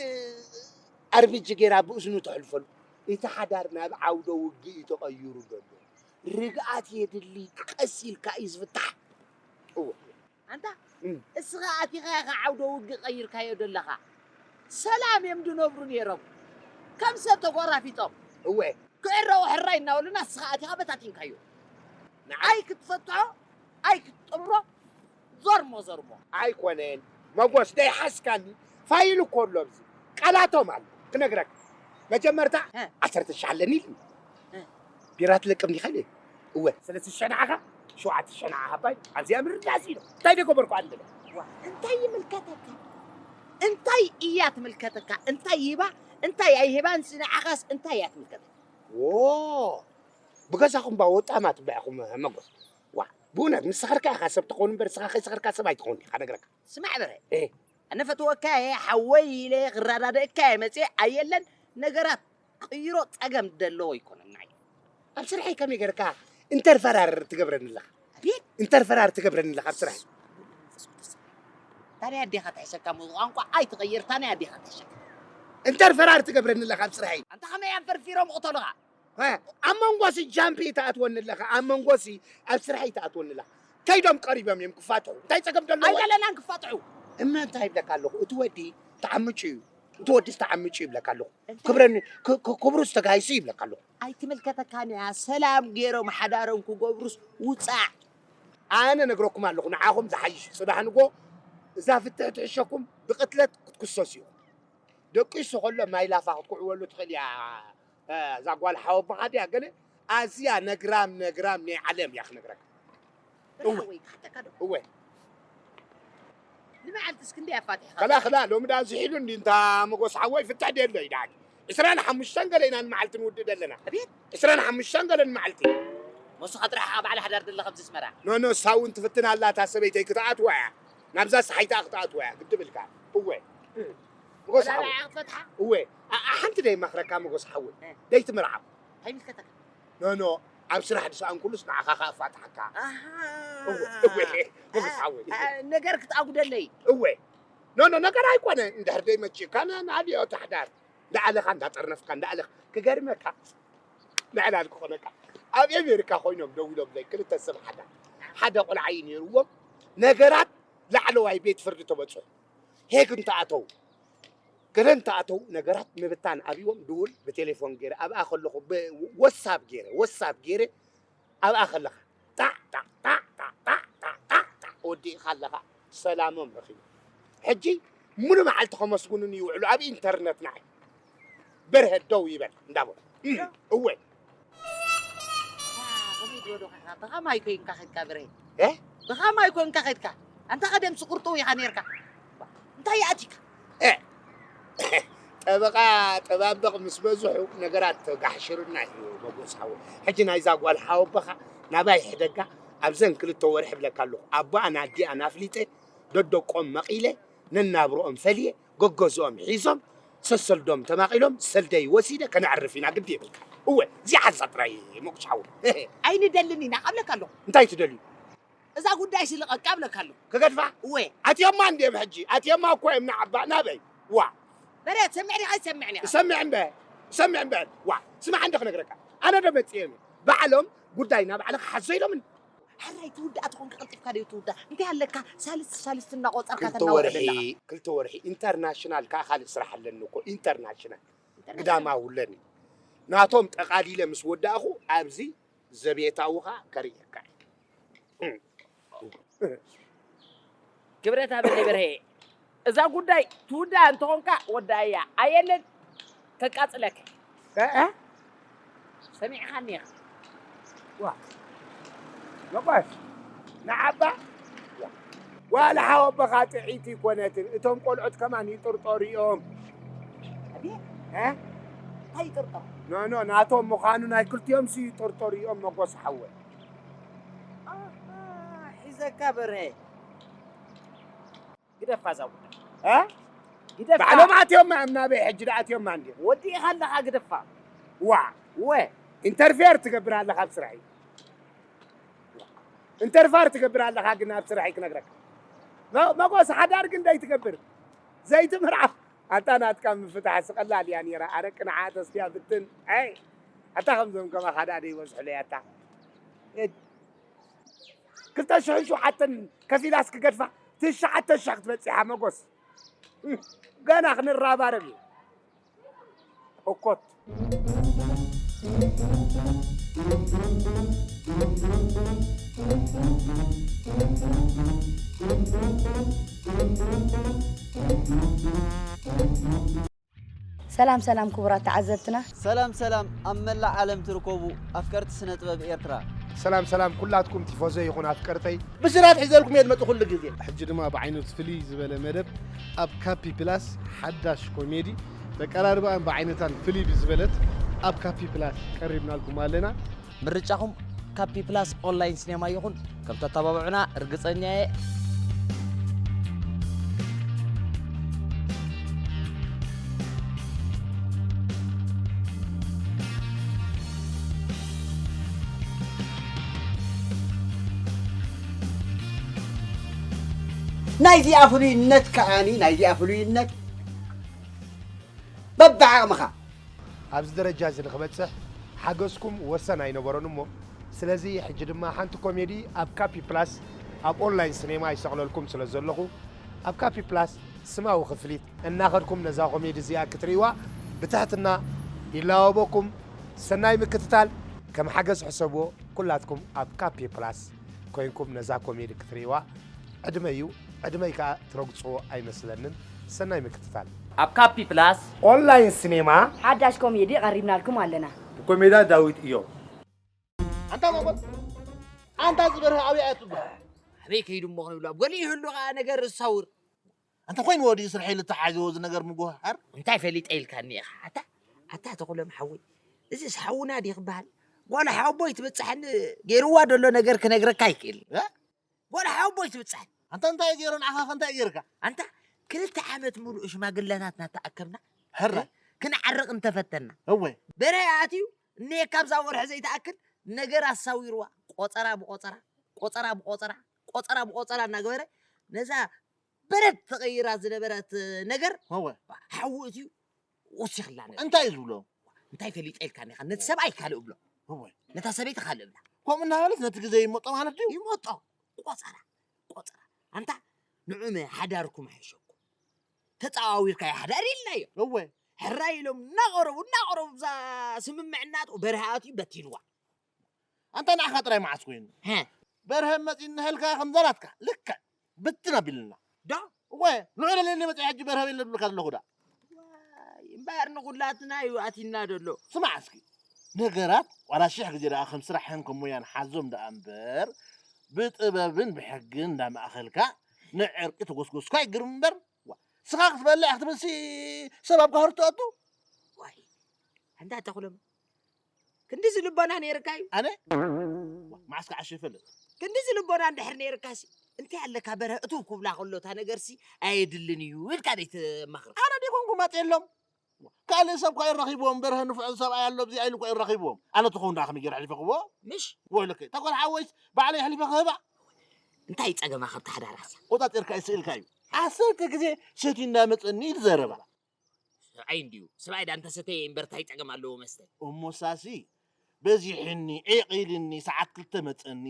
ኣርቢጂ ጌራ ብእዝኑ ተሕልፈሉ። እቲ ሓዳር ናብ ዓውደ ውግእ እዩ ተቐይሩ ዘሎ። ርግኣት የድሊ፣ ቀስ ኢልካ እዩ ዝፍታሕ። እወ። ኣንታ፣ እም። እስኻ ኣቲኻ ኢኻ ዓውደ ውግእ ቀይርካዮ ዘለኻ። ሰላም እዮም ድነብሩ ነይሮም። ከም ሰብ ተጎራፊጦም። እወ። ክዕረቑ ሕራይ እናበሉና፣ እስኻ ኣቲኻ በታቲንካዮ። ንዓይ ኣይ ክትፈትሖ፣ ኣይ ክትጥምሮ፣ ዞርሞ ዞርሞ። ኣይኮነን። መጎስ፣ ደይሓስካኒ። ፋይል እኮ ኣሎ ኣብዚ። ቃላቶም ኣሎ። ክነግረካ። መጀመርታ፣ እ። ዓሰርተ ሽሕ ኣለኒ ኢሉኒ። እ። ቢራ ትለቅም ዲኻ ኢለ። እወ፣ ሰለስተ ሽሕ ንዓኻ፣ ሸውዓተ ሽሕ ንዓኻ ባይ። ኣብዚኣ ምርዳእ ስኢኖ። እንታይ ደገበርኩ ኣንድለ? ዋ፣ እንታይ ይምልከተካ? እንታይ እያ ትምልከተካ? እንታይ ይባ? እንታይ ኣይህባን? ንዓኻስ እንታይ እያ ትምልከተካ? ዎ፣ ብገዛኹም ባ ወጣማት ባ ኢኹም መጎስ። ዋ፣ ብእውነት ምስ ሰኸርካ ኢኻ ሰብ ትኸውን እምበር፣ ስኻ ከይሰኸርካ ሰብ ኣይትኸውን ኢኻ፣ ነግረካ። ስማዕ በረ፣ ኤ። ኣነ ፈትወካ እየ፣ ሓወይ ኢለ ክረዳድእካ እየ መፅየ፣ ኣየለን ነገራት ቅይሮ ፀገም ደለዎ ኣይኮነን ንዓይ። ኣብ ስርሐይ ከመይ ገርካ ኢንተርፈራር ትገብረኒ ኣለኻ? ኣቤት! ኢንተርፈራር ትገብረኒ ኣለኻ ኣብ ስርሐይ። ታዲያ ኣዴኻ ትሕሸካ፣ ሙ-፣ ቋንቋ ኣይትቐይር፣ ታዲያ ኣዴኻ ትሕሸካ። ኢንተርፈራር ትገብረኒ ኣለኻ ኣብ ስርሐይ። ኣንታ ከመይ እዮም ፈርፊሮም ይቕተሉኻ? ሀ፣ ኣብ መንጎሲ ጃምፕ ይትኣትወኒ ኣለኻ፣ ኣብ መንጎሲ ኣብ ስርሐይ ይትኣትወኒ ኣለኻ። ከይዶም ቀሪቦም እዮም ክፋትሑ። እንታይ ጸገም ደለዎ? ኣይደለናን ክፋትሑ። እመ እንታይ ይብለካ ኣለኹ? እቲ ወዲ ተዓምጩ እዩ። እቲ ወዲስ ተዓምጩ ይብለካ ኣለኹ። እንታይ? ክብረኒ፣ ክ-፣ ክ-፣ ክብሩስ ተጋይሱ ይብለካ ኣለኹ። ኣይትምልከተካን እያ። ሰላም ገይሮም ሓዳሮም ክገብሩስ ውጻዕ። ኣነ ነግረኩም ኣለኹ፣ ንዓኹም ዝሓይሽ። ጽባሕ ንጎ እዛ ፍትሒ ትሕሸኩም፣ ብቅትለት ክትክሰሱ ኢኹም። ደቂሱ ከሎ ማይ ላፋ ክትኩዕወሉ ትኽእል እያ። እ፣ እዛ ጓል ሓወቦኻ ድያ ገለ ኣዝያ ነግራም፣ ነግራም ናይ ዓለም እያ ክነግረካ። በል እወ። ሓወይ፣ ክሓተካ ዶ? እወ። ንመዓልቲ እስክንደይ ኣፋቲሕኻ? ከላ፣ ከላ፣ ሎሚ ደኣ ዝሒሉ እንዲ እንታ መጎስ ሓወይ ፍትሕ ደሎ እዩ ደኣ። ዕስራን ሓሙሽተን ገለ ኢና ንመዓልቲ ንውድእ ዘለና። ኣቤት! ዕስራን ሓሙሽተን ገለ ንመዓልቲ። መሱኻ ጥራሕ ኢኻ ባዕላ ሓዳር ደለኻ ኣብዚ ኣስመራ። ኖ፣ ኖ፣ እሳ እውን ትፍትን ኣላ እታ ሰበይተይ ክትኣትዋ እያ። ናብዛ ሰሓይታ ክትኣትዋ እያ፣ ግድብ ኢልካ። እወ። መጎስ ወላ ሓወይ። ባዕላ ክትፈትሓ? እወ። ኣ-፣ ኣ-፣ ሓንቲ ደይ መኽረካ መጎስ ሓወይ። እ። ደይ ትምርዓው። ኣይምልከተካ። ኖ፣ ኖ፣ ኣብ ስራሕ ድስኣን ኩሉስ ንዓኻ ከኣ ኣፋትሓካ። ኣሃ። እወ፣ እወ፣ መጎስ ሓወይ። ኣ-፣ ነገር ክትኣጉደለይ። እወ። ኖ፣ ኖ፣ ነገር ኣይኮነ። እንድሕር ደይ መጪካ ን-፣ ንኣልዮ ታሕዳር። እንዳኣለኻ፣ እንዳጠርነፍካ፣ እንዳኣለኻ። ክገርመካ። ንዕላል ክኾነካ። ኣብ ኤሜሪካ ኮይኖም ደው ኢሎም ለይ ክልተ ሰብ ሓዳር። ሓደ ቆልዓ እዩ ነይርዎም። ነገራት ላዕለዋይ ቤት ፍርዲ ተበጽሑ። ሄግ እንተኣተው፣ ገለ እንተኣተው ነገራት ምብታን ኣብይዎም ድውል ብቴሌፎን ገይረ ኣብኣ ከለኹ ብ-፣ ወሳብ ገይረ፣ ወሳብ ገይረ ኣብኣ ከለኻ ጣዕ፣ ጣዕ፣ ጣዕ፣ ጣዕ፣ ጣዕ፣ ጣዕ፣ ጣዕ፣ ጣዕ፣ ወዲእኻ ኣለኻ። ሰላሞም ረኺቡ። ሕጂ ሙሉ መዓልቲ ከመስግኑኒ ይውዕሉ ኣብ ኢንተርነት ንዓይ። በርሀ ደው ይበል እንዳበሉ። እም፣ እወ። ከመይ ዝበሉ ኸ? ብኸማይ ኮይንካ ኸድካ ብርሀ? እ? ብኸማይ ኮይንካ ኸድካ? ኣንታ ቐደም ስቁርጥው ኢኻ ኔርካ። እንታይ ይኣቲካ? እ፣ ጠበቓ ጠባብቕ ምስ በዝሑ ነገራት ተጋሕሽሩና እዩ መጎስ ሓወይ። ሕጂ ናይዛ ጓል ሓወቦኻ ናባይ ሕደጋ ኣብዘን ክልተ ወርሒ እብለካ ኣለኹ። ኣቦኣን ኣዲኣን ኣፍሊጠ ደደቆም መቒለ ነናብርኦም ፈልየ ገገዝኦም ሒዞም ሰሰልዶም ተማቒሎም ሰልደይ ወሲደ ከነዕርፍ ኢና ግዲ የብልካ። እወ እዚኣ ሓንሳብ ጥራይ መጎስ ሓወይ። ኣይንደልን ኢና እብለካ ኣለኹ። እንታይ ትደልዩ? እዛ ጉዳይ ስልቐካ እብለካ ኣለኹ። ክገድፋ? እወ። ኣትዮማ እንድዮም ሕጂ። ኣትዮማ እኮ እዮም ንዓባ ናበይ? ዋ። በለ ትሰምዕ ዲኻ ኣይትሰምዕን ኢኻ? እሰምዕ እምበር። እሰምዕ እምበር። ዋ። ስማዕ እንዶ ክነግረካ። ኣነ ዶ መጽእዮም እዮም? ባዕሎም ጉዳይ ናብ ባዕልኻ ሓዞ ኢሎምኒ። ሕራይ ትውዳእ ተኾንካ ቀልጢፍካ ዶ ትውዳእ? እንታይ ኣለካ? ሳልስቲ ሳልስቲ እናቖጸርካ ክልተ ተናውሕ ወርሒ፣ ደለኻ። ክልተ ወርሒ ኢንተርናሽናል ከኣ ካልእ ስራሕ ኣለኒ እኮ። ኢንተርናሽናል። ኢንተርናሽናል። ግዳማዊ ኣለኒ። ናቶም ጠቓሊለ ምስ ወዳእኹ ኣብዚ ዘቤታዊ ኸኣ ከርእየካ እየ። ክብረት ሃበኒ በርሄ። እዛ ጉዳይ ትውዳእ እንተኾንካ ወዳእያ። ኣየለን ከቃጽለካ። እ፣ እ? ሰሚዕኻኒ ኢኻ። ዋ። መጓሽ። ንዓባ። ዋ። ዋላ ሓወቦኻ ጥዕይቲ ኣይኮነትን። እቶም ቆልዑት ከማን ይጥርጠሩ እዮም። ኣቤት። እ? እንታይ ይጥርጠሩ? ኖ፣ ኖ፣ ናቶም ምዃኑ ናይ ክልቲኦም ሲ ይጥርጠሩ እዮም መጎስ ሓወይ። ኣሃ፣ ሒዘካ በርሀ። ግደፋ እዛ ጉዳይ። እ? ግደፋ። ባዕሎም ኣትዮማ እዮም ናበይ ሕጂ ደኣ ኣትዮማ እንድዮም። ወዲእኻ ኣለኻ ግደፋ። ዋ። ወ። ኢንተርፌር ትገብር ኣለኻ ኣብ ስራሐይ። ኢንተርፋር ትገብር ኣለኻ ግን ኣብ ስራሐይ ክነግረካ። መ-፣ መጎስ ሓዳር ግን ደይ ትገብር። ዘይትምርዓው። ኣታ ናትካ ምፍታሕስ ቀላል እያ ነይራ። ኣረ ቅንዓት እስኪ ብትን። ኣይ፣ ኣታ ከምዞም ከማኻ ደኣ ደይበዝሑለይ ኣታ። እድ-፣ ክልተ ሽሕን ሸውዓተን ከፊላስ ክገድፋ ትሽዓተ ሽሕ ክትበጽሕ እያ መጎስ። ገና ክንራባረብ እዩ። እኮት። ሰላም ሰላም ክቡራት ተዓዘብትና። ሰላም ሰላም ኣብ መላእ ዓለም ትርከቡ ኣፍቀርቲ ስነ ጥበብ ኤርትራ። ሰላም ሰላም ኩላትኩም ቲፎዞ ይኹን ኣፍቀርተይ። ብስራት ሒዘልኩም እየ ዝመጽእ ኩሉ ግዜ። ሕጂ ድማ ብዓይነቱ ፍልይ ዝበለ መደብ ኣብ ካፒ ፕላስ ሓዳሽ ኮሜዲ በቀራርባኣን ብዓይነታን ፍልይ ብዝበለት ኣብ ካፒ ፕላስ ቀሪብናልኩም ኣለና። ምርጫኹም ካፒ ፕላስ ኦንላይን ሲኔማ ይኹን። ከም ተተባብዑና ርግጸኛ እየ። ናይዚኣ ፍሉይነት ከዓኒ፣ ናይዚኣ ፍሉይነት በብዓቕምኻ። ኣብዚ ደረጃ እዚ ንኽበጽሕ ሓገዝኩም ወሰን ኣይነበሮን እሞ፣ ስለዚ ሕጂ ድማ ሓንቲ ኮሜዲ ኣብ ካፒ ፕላስ ኣብ ኦንላይን ሲኔማ ይሰቕለልኩም ስለ ዘለኹ፣ ኣብ ካፒ ፕላስ ስማዊ ክፍሊት እናኸድኩም ነዛ ኮሜዲ እዚኣ ክትርእይዋ ብትሕትና ይላወበኩም። ሰናይ ምክትታል። ከም ሓገዝ ሕሰብዎ፣ ኩላትኩም ኣብ ካፒ ፕላስ ኮይንኩም ነዛ ኮሜዲ ክትርእይዋ ዕድመ እዩ። ዕድመይ ከኣ ትረግጽዎ ኣይመስለንን። ሰናይ ምክትታል። ኣብ ካፒ ፕላስ ኦንላይን ሲኔማ ሓዳሽ ኮሜዲ ቀሪብናልኩም ኣለና። ብኮሜዳ ዳዊት እዮም። ኣንታ መጎስ፣ ኣንታ ዝበርሀ ኣበይ ኣትብሃል? ኣበይ ከይዱ እሞ ክንብሎ፣ ኣብ ገሊኡ ይህሉ ኸዓ ነገር እሳውር። ኣንተ ኮይንዎ ድዩ ስርሐይ ልተሓዝዎ እዚ ነገር ምጉህሃር? እንታይ ፈሊጠ ኢልካኒ ኢኻ? ኣታ፣ ኣታ ተኹሎም ሓወይ፣ እዚስ ሓውና ድዩ ክበሃል? ጓል ሓወቦይ ትብጽሐኒ፣ ገይርዋ ዘሎ ነገር ክነግረካ ኣይክእል። እ? ጓል ሓወቦይ ትብጽሐኒ። ኣንታ እንታይ ገይሩ ንዓኻ ከ እንታይ ገይርካ? ኣንታ ክልተ ዓመት ሙሉእ ሽማግለታትና ተኣከብና። ሕራ? እ? ክንዓርቕ እንተፈተና። እወ። በርሀ ኣትዩ፣ እኒሄ ካብዛ ወርሒ ዘይትኣክል ነገር ኣሳዊርዋ። ቆጸራ ብቆጸራ፣ ቆጸራ ብቆጸራ፣ ቆጸራ ብቆጸራ እናገበረ ነዛ በረድ ተቐይራ ዝነበረት ነገር እወ። ሓዊ እትዩ ወሲኽላ ነገር። እንታይ እዩ ዝብሎ? እንታይ ፈሊጠ ኢልካ ኒኻ? ነቲ ሰብኣይ ካልእ ብሎ። እወ። ነታ ሰበይቲ ካልእ ብላ። ከምኡ እናበለት ነቲ ግዜ ይመጦ ማለት ድዩ? ይመጦ። ቆጸራ፣ ቆጸራ። ኣንታ ንዑመ ሓዳርኩም ኣይሸኩም። ተጻዋዊርካዮ ሓዳር ኢልናዮ። እወ። ሕራይ ኢሎም እናቐረቡ፣ እናቐረቡ እዛ ስምምዕና በርሀ ኣትዩ በቲንዋ። ኣንታ ንዓኻ ጥራይ መዓስ ኮይኑ? ሀ። በርሀ መጺ እናሃልካ ከምዛ ናትካ ልክዕ ብትን ኣቢልና። ዶ? እወ፣ ንዑ ለለኒ መጺ ሕጂ በርሀ የለ ዝብልካ ዘለኹ ዳ። ዋይ፣ እምበኣር ንኹላትና እዩ ኣቲና ዘሎ። ስማዕ እስኪ፣ ነገራት ዋላ ሽሕ ግዜ ደኣ ከም ስራሕን ከም ሞያን ሓዞም ደኣ እምበር፣ ብጥበብን ብሕግን እንዳማእኸልካ ንዕርቂ ተጎስጎስካ ይግርም እምበር፣ ዋ፣ ስኻ ክትበልዕ ክትብልሲ ሰብ ኣብ ጋህሩ ትኣቱ? ዋይ፣ ኣንታ ተኽሎም፣ ክንድዚ ልቦና ነይርካ እዩ? ኣነ? ዋ፣ መዓስ ከዓ ሽፈልጥ? ክንድዚ ልቦና እንድሕር ነይርካሲ፣ እንታይ ኣለካ በርሀ እትው ክብላ ከሎ እታ ነገርሲ ኣየድልን እዩ ኢልካ ደይትማኽር? ኣነ ደይኮንኩ ማጤሎም። ካልእ ሰብ እኳ ይረኺብዎም፣ በርሀ ንፉዕ ሰብኣይ ኣሎ፣ ኣብዚ ኢሉ እኳ ይረኺብዎም። ኣነ ተኾን ደኣ ከመይ ገይረ ኣሕሊፈ ክህቦ? ምሽ? ወይለከ፣ እታ ጓል ሓወይስ ባዕለይ ኣሕሊፈ ክህባ? እንታይ ጸገማ ካብቲ ሓዳራሳ? ቆጻጺርካ ይስእልካ እዩ። ዓሰርተ ግዜ ሰትዩ እንዳመጸኒ እዩ ዝዘረባ። ሰብኣይ እንድዩ። ሰብኣይ ደኣ እንተሰተየ እምበር እንታይ ጸገም ኣለዎ መስተ? እሞ ሳሲ፣ በዚሕኒ፣ ዒቕ ኢልኒ፣ ሰዓት ክልተ መጸኒ፣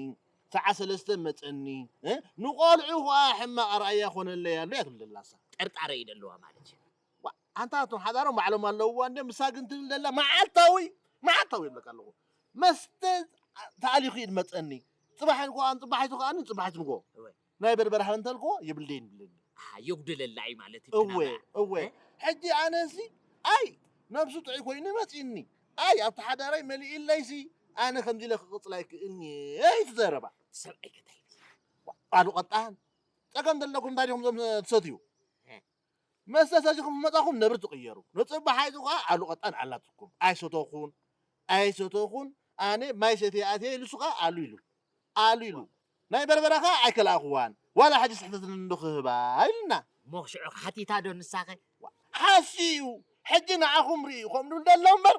ሰዓት ሰለስተ መጸኒ፣ እ? ንቆልዑ ኸኣ ሕማቕ ኣርኣያ ኮነለይ ኣሎ እያ ትብል ዘላ እሳ። ጠርጣረ እዩ ደለዋ ማለት እዩ። ዋ፣ ኣንታ እቶም ሓዳሮም ባዕሎም ኣለውዋ እንድዮም፣ እሳ ግን ትብል ዘላ መዓልታዊ፣ መዓልታዊ ይብለካ ኣለኹ። መስተ ተኣሊኹ እዩ ዝመጸኒ። ጽባሕ ከኣ፣ ጽባሒቱ ከኣ፣ ጽባሒቱ ንጎ። እወ። ናይ በርበረ ሃብ እንተልክዎ የብለይን ይብለኒ። ኣሃ፣ የጉደለላ እዩ ማለት እዩ እወ፣ እቲ ናብራ። እወ። እ? ሕጂ ኣነሲ፣ ኣይ፣ ነብሱ ጥዑይ ኮይኑ መጺእኒ። ኣይ፣ ኣብቲ ሓዳረይ መሊእለይሲ፣ ኣነ ከምዚ ኢለ ክቕጽል ኣይክእልኒ እየ፣ እዩ እቲ ዘረባ። ሰብኣይ ከታይ? ኣሉ ቀጣን። ጸገም ዘለኩም እንታይ ዲኹም እዞም ትሰትዩ? እ። መስተ ሰቲኹም መጻኹም ነብሪ ትቕየሩ። ንጽባሕ ኣይቱ ከኣ ኣሉ ቀጣን ኣላትኩም። ኣይሰተኹን፣ ኣይሰተኹን፣ ኣነ ማይ ሰትየ ኣትየ ኢሉ እሱ ከኣ ኣሉ ኢሉ። ኣሉ ኢሉ። ናይ በርበረ ከኣ ኣይከልኣኽዋን። ዋላ ሕጂ ስሕተት እንዶ ክህባ ኢሉና። እሞ ሽዑ ሓቲታ ዶ ንሳኸ? ሓስዩ እዩ። ሕጂ ንዓኹም ርእዩ፣ ከምኡ ዝብል ዘሎ እምበር፣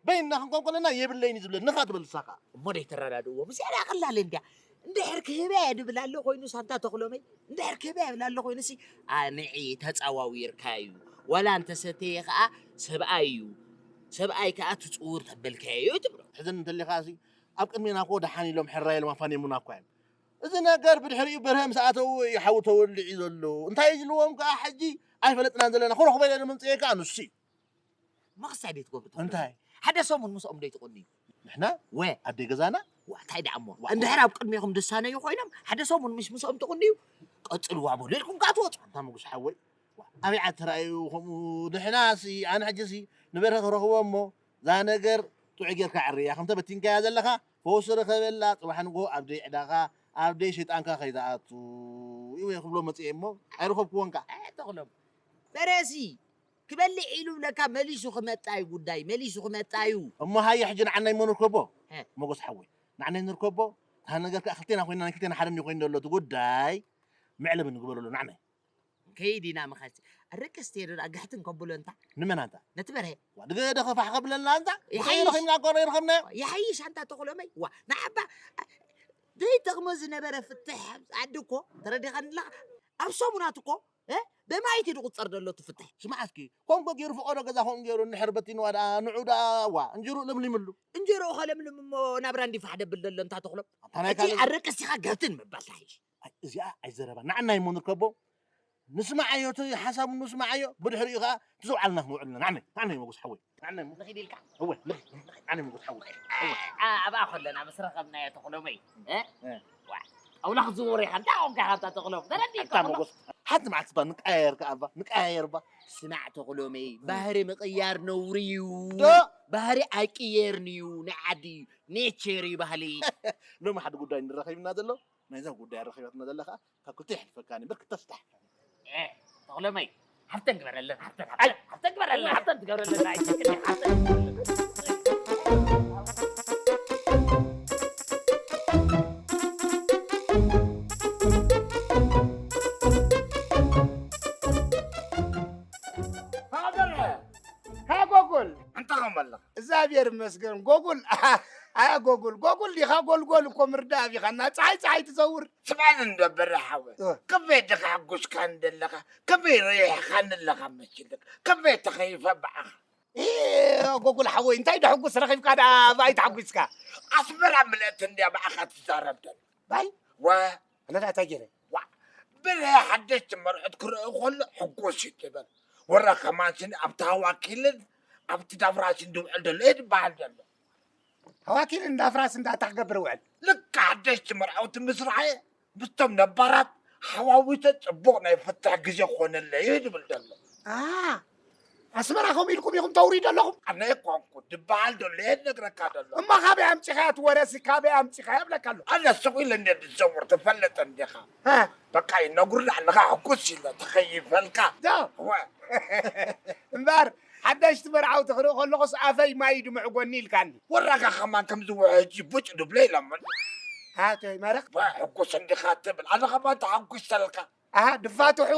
በይንና ክንኮን ከለና የብለይን እዩ ዝብለኒ፣ ንኻ ትበል ንሳ ከኣ። እሞ ደይተረዳድእዎ። ብዝያዳ ቀላል እንድያ። እንድሕር ክህበ እየ ድብል ኣሎ ኮይኑስ፣ ኣንታ ተኽሎመይ፣ እንድሕር ክህበ እየ ድብል ኣሎ ኮይኑሲ፣ ኣንዒ ተጻዋዊርካዩ። ዋላ እንተሰተየ ከኣ ሰብኣይ እዩ። ሰብኣይ ከኣ ትጽውር ተበልካዮ እዩ ትብሎ። ሕዝን እንተሊኻሲ፣ ኣብ ቅድሜና እኮ ደሓን ኢሎም ሕራይ ኢሎም ኣፋንዮምና እኳ እዮም። እዚ ነገር ብድሕሪኡ በርሀ ምስ ኣተዉ እዩ ሓዊ ተወሊዑ ዘሎ። እንታይ እዩ ዝብልዎም ከኣ ሕጂ ኣይፈለጥናን ዘለና። ክረኽቦ ኢለ መምጽኤ ከኣ ንሱ እዩ። መኽሳይ ደይ ትገብሩ ትኾኑ? እንታይ? ሓደ ሰሙን ምስኦም ደይ ትቕንዩ? ንሕና? ወ። ኣደይ ገዛና? ዋ፣ እንታይ ደኣ እሞ? ዋ። እንድሕር ኣብ ቅድሜኹም ድሳነዩ ኮይኖም፣ ሓደ ሰሙን ምስ ምስኦም ትቕንዩ፣ ቀጽልዋ በሉ ኢልኩም ከኣ ትወጹ። ኣንታ መጉስ ሓወይ፣ ዋ፣ ኣበይ ዓዲ ተራእዩ ከምኡ? ንሕናሲ፣ ኣነ ሕጂሲ ንበርሀ ክረኽቦ እሞ፣ እዛ ነገር ጥዑይ ጌርካ ዕርያ፣ ከምተ በቲንካያ ዘለኻ፣ ፈውሲ ርኸበላ፣ ጽባሕ ንግሆ ኣብ ደይ ዕዳኻ፣ ኣብ ደይ ሸይጣንካ ከይትኣቱ፣ እዩ ክብሎ መጽኤ እሞ፣ ኣይረኸብክዎን ከኣ። ኣይ፣ ተኽሎም። በርሀሲ፣ ክበልዕ ኢሉ ብለካ መሊሱ ክመጣ እዩ ጉዳይ፣ መሊሱ ክመጣ እዩ። እሞ ሃየ ሕጂ ንዓናይ እሞ ንርከቦ። እ። ሞጎስ ሓወይ፣ ንዓናይ ንርከቦ። እታ ነገር ከኣ ክልቴና ኮይና፣ ናይ ክልቴና ሓደ እንድዩ ኮይኑ ዘሎ እቲ ጉዳይ፣ መዕለቢ ንግበረሉ ንዓናይ። ከይድ ኢና መኸሲ። ኣረ ቀስቴ ዶ ኣጋሕትን ከብሎ እንታ? ንመን ኣንታ? ነቲ በርሀ። ዋ፣ ድገ ደኸፋሕ ከብለና ኣንታ? ይሓይሽ። እንታይ ረኺብና እኮ ይረኸብናዮ? ይሓይሽ ኣንታ ተኽሎመይ። ዋ፣ ንዓባ ዘይጠቕሞ ዝነበረ ፍትሕ ዓዲ እኮ ተረዲኻኒ ኣለኻ? ኣብ ሰሙናት እኮ፣ እ? በማይት እዩ ዝቑጸር ዘሎ እቲ ፍትሕ። ስማዕ እስኪ፣ ከምኡ ገይሩ ፈቐዶ ገዛ ከምኡ ገይሩ እንድሕር በቲንዋ ደኣ፣ ንዑ ደኣ፣ ዋ፣ እንጀርኡ ለምሊምሉ። እንጀርኡ ከለምልም እሞ ናብራ እንዲ ፋሕ ደብል ዘሎ እንታ ተኽሎም። ኣታ ናይ ሕጂ ካልእ ኣረቀሲኻ ገብትን ምባል ትሓይሽ። ኣይ፣ እዚኣ ኣይዘረባ። ንዓና እሞ ንርከቦ። ንስማዓዮ፣ እቲ ሓሳቡ ንስማዓዮ። ብድሕሪኡ ከኣ እቲ ዘውዓልና ክንውዕል ኢና። ንዓና፣ ንዓና እዩ መጉስ ሓወይ። ንዓና እሞ። ንኺድ ኢልካ? እወ፣ ንኺድ፣ ንዓና እዩ መጉስ ሓወይ። እወ። ኣ-፣ ኣብኣ ከለና ምስ ረኸብናዮ ተኽሎመይ፣ እ? እ። ዋ፣ ጣውላ ክትዝውር ኢኻ። እንታይ ኮንካ ኢኻ ኣብታ ተኽሎም? ተረዲእካ ኣታ ከሎ? መጉስ፣ ሓንቲ መዓልቲ እባ ንቀያየር ከኣ እባ፣ ንቀያየር እባ። ስማዕ ተኽሎመይ፣ እ። ባህሪ ምቕያር ነውሪ እዩ። ዶ? ባህሪ ኣይቅየርን እዩ። ናይ ዓዲ እዩ። ኔቸር እዩ ባህሊ። ሎሚ ሓደ ጉዳይ ንረኸብና ዘሎ። ናይዛ ጉዳይ ኣረኺባትና ዘላ ከኣ ካብ ክልተ የሕልፈካኒ እምበር ክተፍታሕ። እ፣ ተኽሎመይ፣ ሃብተን ግበረለን፣ ሃብተን፣ ሃብተን፣ ሃብተን ግበረለን፣ ሃብተን ትገብረለን፣ ኣይ፣ ትክክል፣ ሃብተን ግበረለን። ሃገረ! ሃ ጎጉል! እንታይ ከም ኣለኻ? እግዚኣብሔር ይመስገን። ጎጉል፣ ኣያ ጎጉል፣ ጎጉል ዲኻ? ጎልጎል እኮ ምርዳእ ኣቢኻና። ፀሓይ ፀሓይ ትዘውር። ስማዕኒ እንዶ በረ ሓወይ፣ እ። ከመይ ዲኻ ሕጉስካ እንደለኻ? ከመይ ረይሕኻኒ ኣለኻ መሲልካ? ከመይ ተኸይፈ ብኣኻ? እ፣ ጎጉል ሓወይ፣ እንታይ ዶ ሕጉስ ረኺብካ ደኣ ብኣይ ተሓጒስካ? ኣስመራ ምልእቲ እንድያ ብኣኻ ትዛረብ ደላ። ባይ? ወ- ኣነ ደኣ እንታይ ገይረ? ዋ፣ በረ ሓደሽቲ መርዑት ክርኢ ከሎ ሕጉስ እዩ ትብል። ወረ ከማን ስኒ ኣብቲ ሃዋኪልን ኣብቲ ዳፍራስን ዝውዕል ዘሎ እየ ዝበሃል ዘሎ። ሃዋኪልን ዳፍራስን ደኣ እንታይ ክገብር ውዕል? ልክዕ ሓደሽቲ መርዓውቲ ምስ ረኣየ ምስቶም ነባራት ሓዋዊሰ ጽቡቕ ናይ ፍትሕ ግዜ ክኾነለይ እዩ ዝብል ዘሎ። ኣ፣ ኣስመራ ከምኡ ኢልኩም ኢኹም ተውርዩ ዘለኹም? ኣነ ኣይኮንኩ ዝበሃል ዘሎ እየ ዝነግረካ ዘሎ። እሞ ካበይ ኣምጺኻያ እቲ ወረሲ? ካበይ ኣምጺኻያ እብለካ ኣለኹ። ኣነ ስቕ ኢለ እንደ ዝዘውር ትፈልጥ እንዲኻ። እ። በቃ ይነግሩና ኣለኻ ሕጉስ ኢለ ተኸይፈልካ። ዶ? እወ። እምበር ሓደሽቲ መርዓውቲ ክርኢ ከለኹስ ኣፈይ ማይ ድምዕጎኒ ኢልካኒ። ወራኻ ከማን ከምዚ ውሕጂ ቡጭ ድብሎ ኢሎምኒ። ኣቶይ መረቕ። ዋ፣ ሕጉስ እንዲኻ ትብል። ኣነ ከማን ተሓጒሰልካ። ኣሃ፣ ድፋትሑ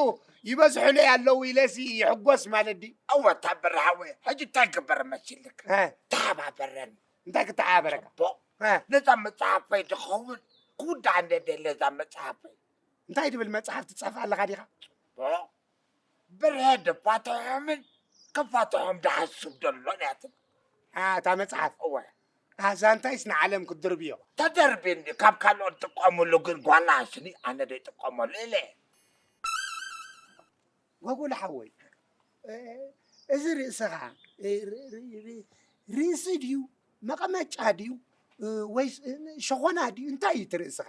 ይበዝሑለይ ኣለዉ ኢለሲ ይሕጎስ ማለት ድዩ? እወ፣ እታ በረ ሓወይ፣ ሕጂ እንታይ ግበር መሲልካ? እ። ተሓባበረኒ። እንታይ ክተሓባበረካ? ጽቡቕ። እ። ነዛ መጽሓፈይ ድኸውን ክውዳእ እንደ ደለ እዛ መጽሓፈይ። እንታይ ትብል መጽሓፍ ትጽሕፍ ኣለኻ ዲኻ? ጽቡቕ። ብርሀ ድፋትሖምን ክፋትሖም ድሓስብ ደሎን እያ ትብል። ኣ፣ እታ መጽሓፍ? እወ። ኣዛ እንታይስ ንዓለም ክትድርብዮ? ተደርቢ እንዲ፣ ካብ ካልኦት ጥቀምሉ ግን ጓና ስኒ ኣነ ዶ ይጥቀመሉ ኢለ። ጎጉል ሓወይ፣ እ፣ እዚ ርእስኻ፣ እ፣ ር-፣ ር-፣ ር-፣ ርእሲ ድዩ? መቐመጫ ድዩ? እ፣ ወይስ፣ እ፣ ሸኾና ድዩ? እንታይ እዩ እቲ ርእስኻ?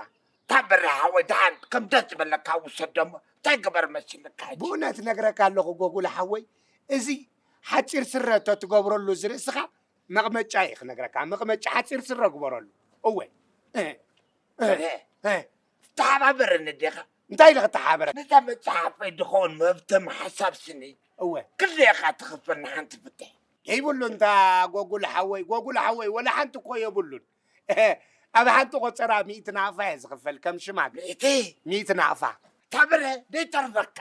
ካብ በረ ሓወይ፣ ደሓን ከም ደስ ዝበለካ ውሰዶ እሞ፣ እንታይ ግበር መሲልካ ሕጂ? ብእውነት እነግረካ ኣለኹ ጎጉል ሓወይ፣ እዚ ሓጺር ስረ ተትገብረሉ እዚ ርእስኻ፣ መቕመጫ እየ ክነግረካ፣ መቕመጫ ሓጺር ስረ ግበረሉ። እወ። እ፣ እ፣ በረ፣ እ። ተሓባበረኒ ዲኻ? እንታይ ኢለ ክተሓባበረካ? ነዛ መጽሓፈይ ድኸውን መህብተም ሓሳብ ስኒ እወ። ክንደይ ኢኻ ትኽፈል ንሓንቲ ፍትሒ? የብሉን፣ እንታ ጎጉል ሓወይ፣ ጎጉል ሓወይ፣ ወላ ሓንቲ እኮ የብሉን። ኣብ ሓንቲ ቆጸራ ሚእቲ ናቕፋ እየ ዝኽፈል፣ ከም ሽማግለ። ሚእቲ? ሚእቲ ናቕፋ። እታ በረ ደይተርፈካ።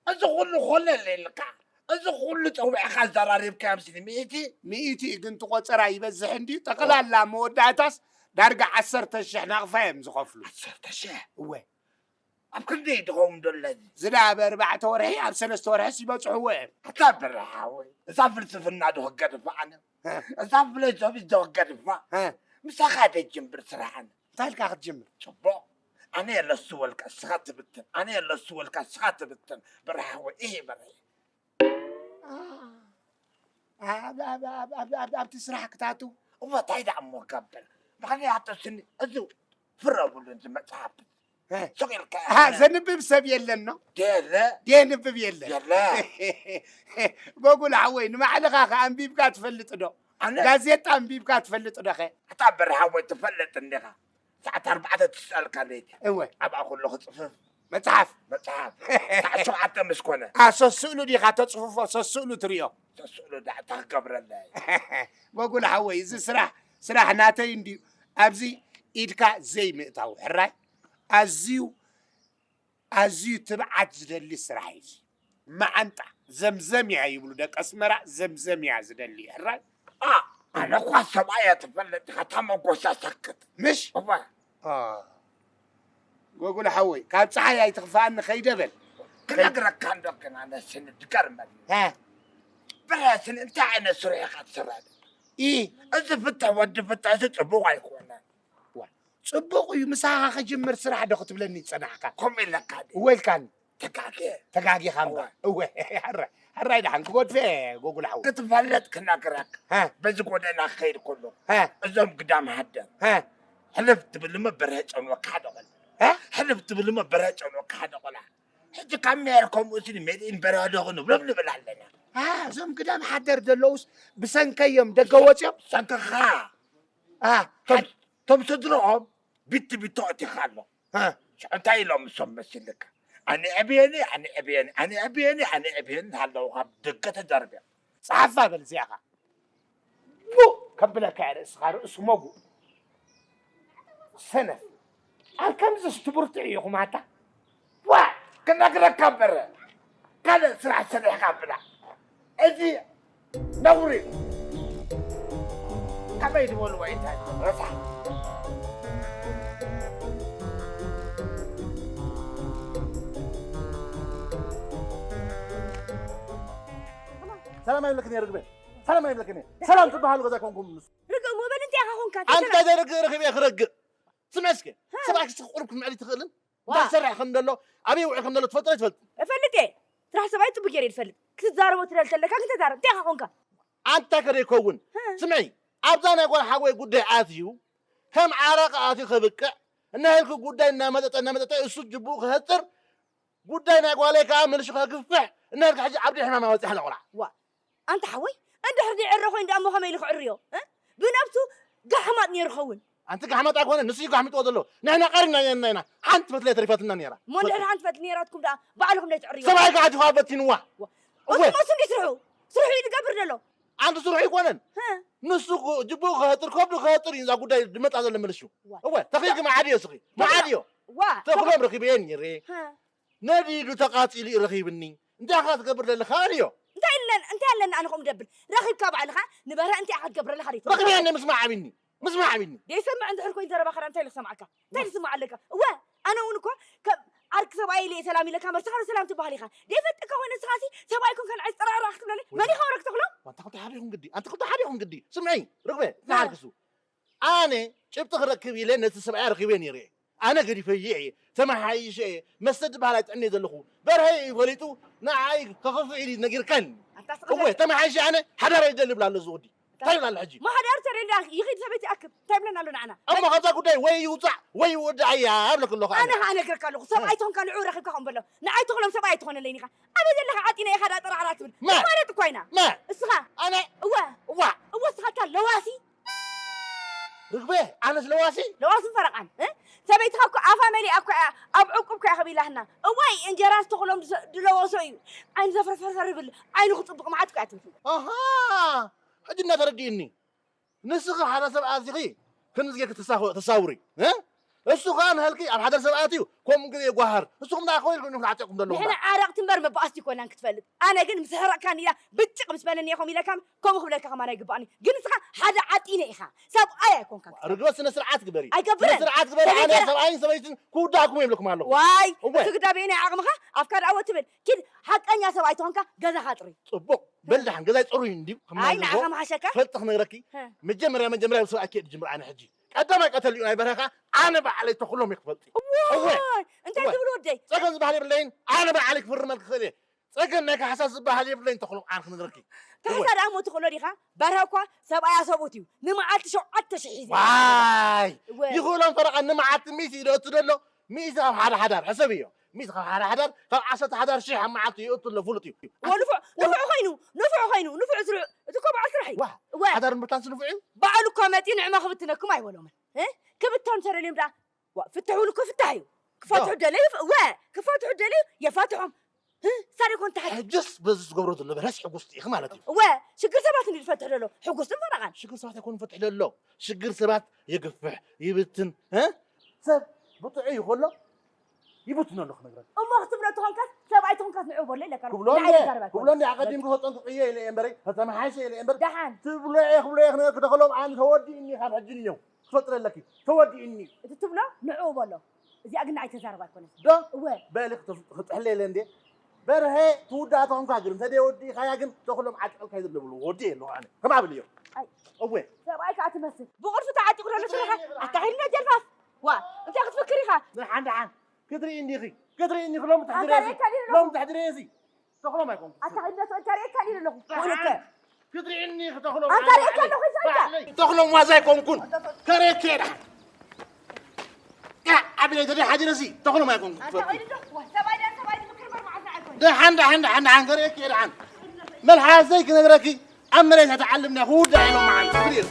እዚ ኩሉ ኮለል ኢልካ፣ እዚ ኩሉ ጸዊዕካ ኣዘራሪብካዮም ስኒ ሚእቲ? ሚእቲ ግን እቲ ቆጸራ ይበዝሕ እንድዩ፣ ጠቕላላ መወዳእታስ ዳርጋ ዓሰርተ ሽሕ ናቕፋ እዮም ዝኸፍሉ። ዓሰርተ ሽሕ? እወ። ኣብ ክንደይ ድኸውን ደሎ እዚ? ዝደኣበ ኣርባዕተ ወርሒ፣ ኣብ ሰለስተ ወርሒስ ይበጽሕዎ እዮም። ኣታ በረ ሓወይ፣ እዛ ፍልስፍና ዶ ክገድፋ ኣነ? እ። እዛ ፊሎሶፊስ ዶ ክገድፋ? እ። ምሳኻ ደጅምብር ስራሕ ኣነ። እንታይ ኢልካ ክትጅምር? ጽቡቕ። ኣነ የለሱ ወልካ እስኻ ትብትን፣ ኣነ የለሱ ወልካ እስኻ ትብትን። በረ ሓወይ፣ እሂ በረ። ኣ፣ ኣብ፣ ኣብ፣ ኣብ፣ ኣብ፣ ኣብ፣ ኣብቲ ስራሕ ክትኣትው? እሞ እንታይ ደኣ እሞ ገብር? ምኽንያቱ ስኒ፣ እዚ ፍረ ብሉ እዚ መጽሓፍ። እ። ሱቕ ኢልካ ኣሃ፣ ኢኻ። ዘንብብ ሰብ የለን ነው? የለ። የንብብ የለን። የለ። ጎጉል ሓወይ፣ ንባዕልኻ ከ ኣንቢብካ ትፈልጥ ዶ? ኣነ? ጋዜጣ ኣንቢብካ ትፈልጥ ዶ ኸ? ኣታ በረ ሓወይ ትፈልጥ እንዲኻ። ሰዓት ኣርባዕተ ትስኣልካ ለይቲ። እወ። ኣብኣ ከሎ ክጽፍፍ። መጽሓፍ? መጽሓፍ። ሰዓት ሸውዓተ ምስ ኮነ። ኣ፣ ሰስእሉ ዲኻ ተጽፍፎ? ሰስእሉ ትርእዮ? ሰስእሉ ዳዕታ ክገብረለይ። ጎጉል ሓወይ፣ እዚ ስራሕ፣ ስራሕ ናተይ እንድዩ። ኣብዚ ኢድካ ዘይምእታው፣ ሕራይ? ኣዝዩ፣ ኣዝዩ ትብዓት ዝደሊ ስራሕ እዩ እዚ። መዓንጣ፣ ዘምዘም እያ ይብሉ ደቂ ኣስመራ፣ ዘምዘም እያ ዝደሊ፣ ሕራይ? ኣ፣ ኣነ እኳ ሰብኣይ እያ ትፈልጥ ኢኻ፣ እታ መጎሳ ሰክት። ምሽ? እወ። ኣ፣ ጎጉል ሓወይ፣ ካብ ጸሓይ ኣይትኽፍኣኒ፣ ከይደ በል። ክነግረካ እንዶ ግን ኣነ ስኒ ድገርመኒ። እ። በረ ስኒ እንታይ ዓይነት ስራሕ ኢኻ ትሰርሕ? ኢ። እዚ ፍትሕ ወዲ ፍትሕ እዚ ጽቡቕ ኣይኮነን። ዋ፣ ጽቡቕ እዩ፣ ምሳኻ ክጅምር ስራሕ ዶ ክትብለኒ ዝጸናሕካ? ከምኡ ኢለካ ድዩ? እወ ኢልካኒ። ተጋጌ። ተጋጊኻ እምበር። እወ። እወ፣ ሕራይ፣ ሕራይ ደሓን ክጎድፈ ጎጉል ሓወይ። ክትፈልጥ ክነግረካ። እ። በዚ ጎደና ክኸይድ ከሎ፣ እ። እዞም ግዳም ሓደር። እ። ሕልፍ ትብል እሞ በርሀ ጨንወካ ሓደ ቆልዓ። እ? ሕልፍ ትብል እሞ በርሀ ጨንወካ ሓደ ቆልዓ። ሕጂ ካብ ሜር ከምኡ ስኒ መሊእን በርሀ ዶ ክንብሎም ንብል ኣለና። እ፣ እዞም ግዳም ሓደር ዘለዉስ ብሰንከዮም ደገ ወፅዮም? ሰንክኻ። እ፣ ቶም፣ ቶም ስድርኦም ቢቲ ቢቶ ኣእቲኻ ኣሎ። እ። ሽዑ እንታይ ኢሎም እሶም መሲልካ? ኣነ ዕብየኒ ኣነ ዕብየኒ ኣነ ዕብየኒ ኣነ ዕብየኒ እናሃለዉ ካብ ደገ ተደርብያ። ጸሓፋ በል እዚኣ ኸኣ። ቡ ከብለካ እየ ርእስኻ ርእሲ መጉእ። ሰነፍ። ኣብ ከምዚስ ትብርትዑ ኢኹም ኣታ? ዋ ክነግረካ እምበር ካልእ ስራሕ ሰሪሕካ ብላ። እዚ ነውሪ እዩ። ከመይ ዝበልዎ እንታይ ረሳሕ። ሰላም ኣይብለክን እየ ርግበ። ሰላም ኣይብለክን እየ። ሰላም ትበሃሉ ገዛ ኮንኩም ምስ ርግእ እሞ በል እንታይ ኢኻ ኾንካ? እንታይ ኣንታ ሰላም? ዘይርግእ ረኺበ ክረግእ። ስምዒ እስከ። ሰብኣይክስ ቁሩብ ክትምዕድ ኣይትኽእልን? ዋ። እንታይ ይሰርሕ ከም ዘሎ፣ ኣበይ ይውዕል ከም ዘሎ ትፈልጦ ኣይትፈልጥ? እፈልጥ እየ። ስራሕ ሰብኣይ ጽቡቅ ገይረ እየ ዝፈልጥ። ክትዛረቦ ትደሊ ተለካ ግን ተዛረብ። እንታይ ኢኻ ኾንካ? ኣንታ ከደ ይከውን። ህ። ስምዒ፣ ኣብዛ ናይ ጓል ሓወይ ጉዳይ ኣትዩ፣ ከም ዓረቕ ኣትዩ ከብቅዕ፣ እናሄድኩ ጉዳይ እናመጠጠ፣ እናመጠጠ፣ እሱ ጅቡኡ ክህጥር፣ ጉዳይ ናይ ጓለይ ከኣ መልሹ ከግፍሕ፣ እናሄድካ ሕጂ ኣብ ደይ ሕማም ኣበጺሕና ቆልዓ። ዋ፣ ኣንታ ሓወይ፣ እንድሕር ደይዕረ ኮይኑ ደኣ እሞ ከመይ ኢሉ ክዕርዮ? እ? ብነብሱ ጋሕማጥ ነይሩ ኸውን። ኣንቲ ጋሕማጥ ኣይኮነን፣ ንሱ እዩ ጋሕሚጥዎ ዘሎ። ንሕና ቀሪብና ኢና ኢና። ሓንቲ ፈትለ ተሪፋትና ነይራ። እሞ እንድሕር ሓንቲ ፈትሊ ነይራትኩም ደኣ ባዕልኹም ደይ ትዕርዮ? ሰብኣይ ከኣ ኣቲኹ በቲንዋ። ዋ፣ እወ። እሱ መሱ እንዲ ስርሑ? ስርሑ እዩ ዝገብር ዘሎ። ኣንቲ ስርሑ ኣይኮነን። ሀ። ንሱ ጅቡኡ ክህጥር፣ ከብዱ ክህጥር እዩ እዛ ጉዳይ ዝመጣ ዘሎ መልሹ። ዋ። እወ፣ ተኺልኪ መዓድዮ እስኺ። ተኽሎ-፣ መዓድዮ። ዋ፣ ተኽሎም ረኺበዮ ነይረ። ሀ። ነዲዱ ተቓጺሉ እዩ ረኺብኒ። እንታይ ኢኻ ትገብር ዘለኻ? ኣልዮ። እንታይ ኢለን-፣ እንታይ ኣለና ኣነ ከምኡ ደብል? ረኺብካ ባዕልኻ ንበርሀ እንታይ ኢኻ ትገብረላ ኻሊእ? ረኺበዮ እኔ ምስማዕ ኣቢኒ። ምስማዕ ኣቢኒ። ደይሰምዕ እንድሕር ኮይኑ ዘረባኻ እንታይ ኢለ ክሰምዓካ? እንታይ ኢለ ክስምዓ ኣለካ? እወ፣ ኣነ እውን እኮ ከም ዓርኪ ሰብኣይ ኢለ እየ ሰላም ኢለካ፣ መርሳኻ ዶ ሰላም ትበሃል ኢኻ? ደይፈልጠካ ኮይነ ንስኻሲ ሰብኣይ ኮንካ ንዓይ ጠራዕራዕ ክትብለለይ? ወይ መን ኢኻ ወረክ ተኽሎ? ኣንታ ክልተ ሓደ ኢኹም ግዲ። ኣንታ ክልተ ሓደ ኢኹም ግዲ። ስምዒ፣ ርግበ፣ እ። ንሓርክሱ። ኣነ ጭብጢ ክረክብ ኢለ ነቲ ሰብኣይ ረኺበ ነይረ እየ። ኣነ ገዲፈዮ እየ፣ ተመሓይሸ እየ፣ መስተ ዝበሃል ኣይጥዕምን እየ ዘለኹ። በርሀ እዩ ፈሊጡ፣ ንዓይ ከኽፍእ ኢሉ ነጊርካኒ። ኣታ ስቕ እወ፣ በል። ተመሓይሸ ኣነ ሓዳር ኣይደሊ ይብል ኣሎ እዚ ወዲ። እንታይ ይብል ኣሎ ሕጂ? ማሕዳር ተደልያ ይኺድ ሰበይቲ ይኣክብ። እንታይ ይብለና ኣሎ ንዓና? እሞ ካብዛ ጉዳይ ወይ ይውፃዕ ወይ ይወድኣያ እብለክ ኣለኹ ኣነ። ኣነ ኸዓ እነግረካ ኣለኹ። ሰብኣይ እ። ተኾንካ ንዑ ረኺብካ ኸም በሎ። ንዓይ ተኽሎም ሰብኣይ ኣይትኾነለይን ኢኻ። ኣበይ ዘለኻ ዓጢነ ኢኻ ዳኣ ጠራዕራዕ ትብል? መ? ማለት እኮ ኢና። መ? እስኻ? ኣነ? እወ። እዋ። እወ እስኻ እታ ለዋሲ። ርግበ፣ ኣነስ ለዋሲ? ለዋስን ፈረቓን፣ እ? ሰበይትኻ እኮ ኣፋ መሊኣ እኮ እያ፣ ኣብ ዕቁብ እኮ እያ ከቢላህና። እዋይ፣ እንጀራ ዝተኽሎም ዝሰ-፣ ዝለወሶ እዩ። ዓይኑ ዘፈርፈርፈር ይብል፣ ዓይኑ ክጽብቕ መዓት እኮ እያ ትብል። ኣሃ፣ ሕጂ እና ተረዲእኒ። ንስኺ ሓደ ሰብ ኣዚኺ ክንዚ ጌርኪ ትሳኸ-፣ ተሳውሪ፣ እ? እሱ ኸኣ ንሃልኪ ኣብ ሓዳር ሰብ ኣትዩ፣ ከምኡ ግዜ ይጓሃር። ንስኹም ደኣ ከመይ ኢልኩም ኢኹም ተዓጢቕኩም ዘለኹም ንሕና ደኣ? ዓረቕቲ እምበር መባኣስቲ ኣይኮናን ክትፈልጥ። ኣነ ግን ምስ ሕረቕካኒ ኢላ ብጭቕ ምስ በለኒ እየ ከምኡ ኢለካ፣ ከምኡ ክብለካ ከማን ኣይግባእኒ። ግን ንስኻ ሓደ ዓጢነ ኢኻ። ሰብኣይ ኣይኮንካን ክትፈልጥ። ርግበ ስነ ስርዓት ግበሪ። ኣይገብርን። ስነ ስርዓት ግበሪ። ኣነ ሰበይተይ ሰብኣይን ሰበይትን ክውዳእኩም እየ ይብለኩም ኣለኹ። ዋይ፣ እወ። እቲ ግዳቤ ናይ ዓቕምኻ ኣፍካ ደኣ ወ ትብል። ኪድ ሓቀኛ ሰብኣይ ተኾንካ ገዛኻ ኣጽሪ። ጽቡቕ። በል ደሓን ገዛይ ጽሩይ እንድዩ። ኣይ፣ ንዓኻ ምሓሸካ። ፈልጢ ክነግረኪ። ሀ። መጀመርያ፣ መጀመርያ ብሰብኣይ ክየ ድጅምር ኣነ ሕጂ። ቀዳማይ ቀተልኡ ናይ በረኻ ኣነ ባዕለይ ተኽሎም እየ ክፈልጥ። እወ። እዋይ፣ እንታይ እወ። ትብል ወደይ? ጸገም ዝበሃል የብለይን። ኣነ ባዕለይ ክፍርመል ክኽእል እየ። ጸገም ናይ ካሕሳ ዝበሃል የብለይን ተኽሎም ኣነ ክነግረኪ። ካሕሳ እወ። ደኣ እሞ ትኽእሎ ዲኻ? በረኻ እኳ ሰብኣያ ሰብኡት እዩ። ንመዓልቲ ሸውዓተ ሽሕ ሒዙ። ዋይ! እወ። ይኽእሎም ፈረቓ ንመዓልቲ ሚእቲ እዩ ደእቱ ደሎ። ሚእቲ ካብ ሓደ ሓዳር፣ ሕሰብዮ። ሚእቲ ካብ ሓደ ሓዳር፣ ካብ ዓሰርተ ሓዳር ሽሕ ኣብ መዓልቲ ይእቱ ኣሎ፣ ፍሉጥ እዩ። እወ፣ ንፉዕ፣ ንፉዕ ኮይኑ፣ ንፉዕ ኮይኑ፣ ንፉዕ ስርሑ። እቲ እኮ በዓል ስራሕ እዩ። ዋ፣ እወ። ሓዳር ምብታንስ ንፉዕ እዩ? ባዕሉ እኮ መጺኡ ንዕማ ክብትነኩም ኣይበሎምን። እ? ክብተኑ ተደልዮም ደኣ። ዋ፣ ፍትሑ እኮ ፍታሕ እዩ። ክፋትሑ ዶ? ደለዩ፣ እወ፣ ክፋትሑ ደለዩ፣ የፋትሖም። እ? ሳሪ ኮን ተሓት። ሕጅስ በዚ ዝገብሮ ዘሎ በለስ ሕጉስቲ ኢኺ ማለት እዩ። እወ፣ ሽግር ሰባት እንድዩ ዝፈትሕ ዘሎ። ሕጉስትን ፈረቓን። ሽግር ሰባት ኣይኮን ዝፈትሕ ዘሎ። ሽግር ሰባት የግፍሕ፣ ይብትን፣ እ? ሰብ ብጥዑይ ይኸሎ፣ ይብትኖ ኣሎ ክነግረካ። እሞ ክትብሎ ተኾንካስ፣ ሰብኣይ ተኾንካስ ንዑ በሎ ኢለካ። ክብሎ ንዓይ እንደ፣ ይዛረብ ኣይኮነን። ክብሎ እንደ ኣቐዲምኩ ከጠንቅቕ እየ ኢለ እየ እምበረይ፣ ከተመሓይሸ ኢለ እየ እምበር፣ ደሓን። ትብሎ እየ፣ ክብሎ እየ ክነግረኪ ተኽሎም ኣነ ተወዲእኒ ካብ ሕጂ ንየው። ክፈጥረለኪ፣ ተወዲእኒ። እቲ ትብሎ ንዑ በሎ። እዚኣ ግን ንዓይ ተዛረብ ኣይኮነን። ዶ? እወ። በሊ ክጥፍ-፣ ክጥሕለ ኢለ እንደ። በርሀ ትውዳእ ተኾንካ ግን፣ እንተ ደይ ወዲእኻያ ግን ተኽሎም ዓጢቐልካ እዩ ዝብልዎ። ወዲ የለኹ ኣነ። ከም ኣብልዮ። ኣይ። እወ። ሰብኣይ ከኣ ትመስል። ብቑልፊ ተዓጢቑ ዘሎ ስራሓ። ኣታ ኸይድና ጀልፋፍ። ዋ፣ እንታይ ክትፍክር ኢኻ? ደሓን፣ ደሓን። ክትርኢ እንዲኺ፣ ክትርኢ እንዲኺ፣ ሎሚ ትሕድሪ ኣንታ እዚ፣ ርእየካ ዲለ ኣለኹ። ሎሚ ትሕድሪ እዚ። ተኽሎም ኣይኮንኩን። ኣታ ኸይድና ተኽሎም፣ ኣንታ ርእየካ ኣለኹ፣ ይሳይካ። ባዕለይ። ተኽሎም ዋዛ ኣይኮንኩን። ከርእየኪ እየ ደሓን። ያ፣ ዓቢ ናይ ተደይ ሓዲረ እዚ፣ ተኽሎም ኣይኮንኩን። ኣታ ኸይድና፣ ዋ፣ ሰብኣይ ደኣ ሰብኣይ ዝምክር እምበር መዓት ንዓይ ኣይኮነን። ደሓን፣ ደሓን፣ ደሓን፣ ደሓን፣ ከርእየኪ እየ ደሓን። መልሓሰይ ክነግረኪ፣ ኣብ መሬት ኣይተዓልምና ክውዳእ ኢሎም መዓልቲ ክብል እዩ።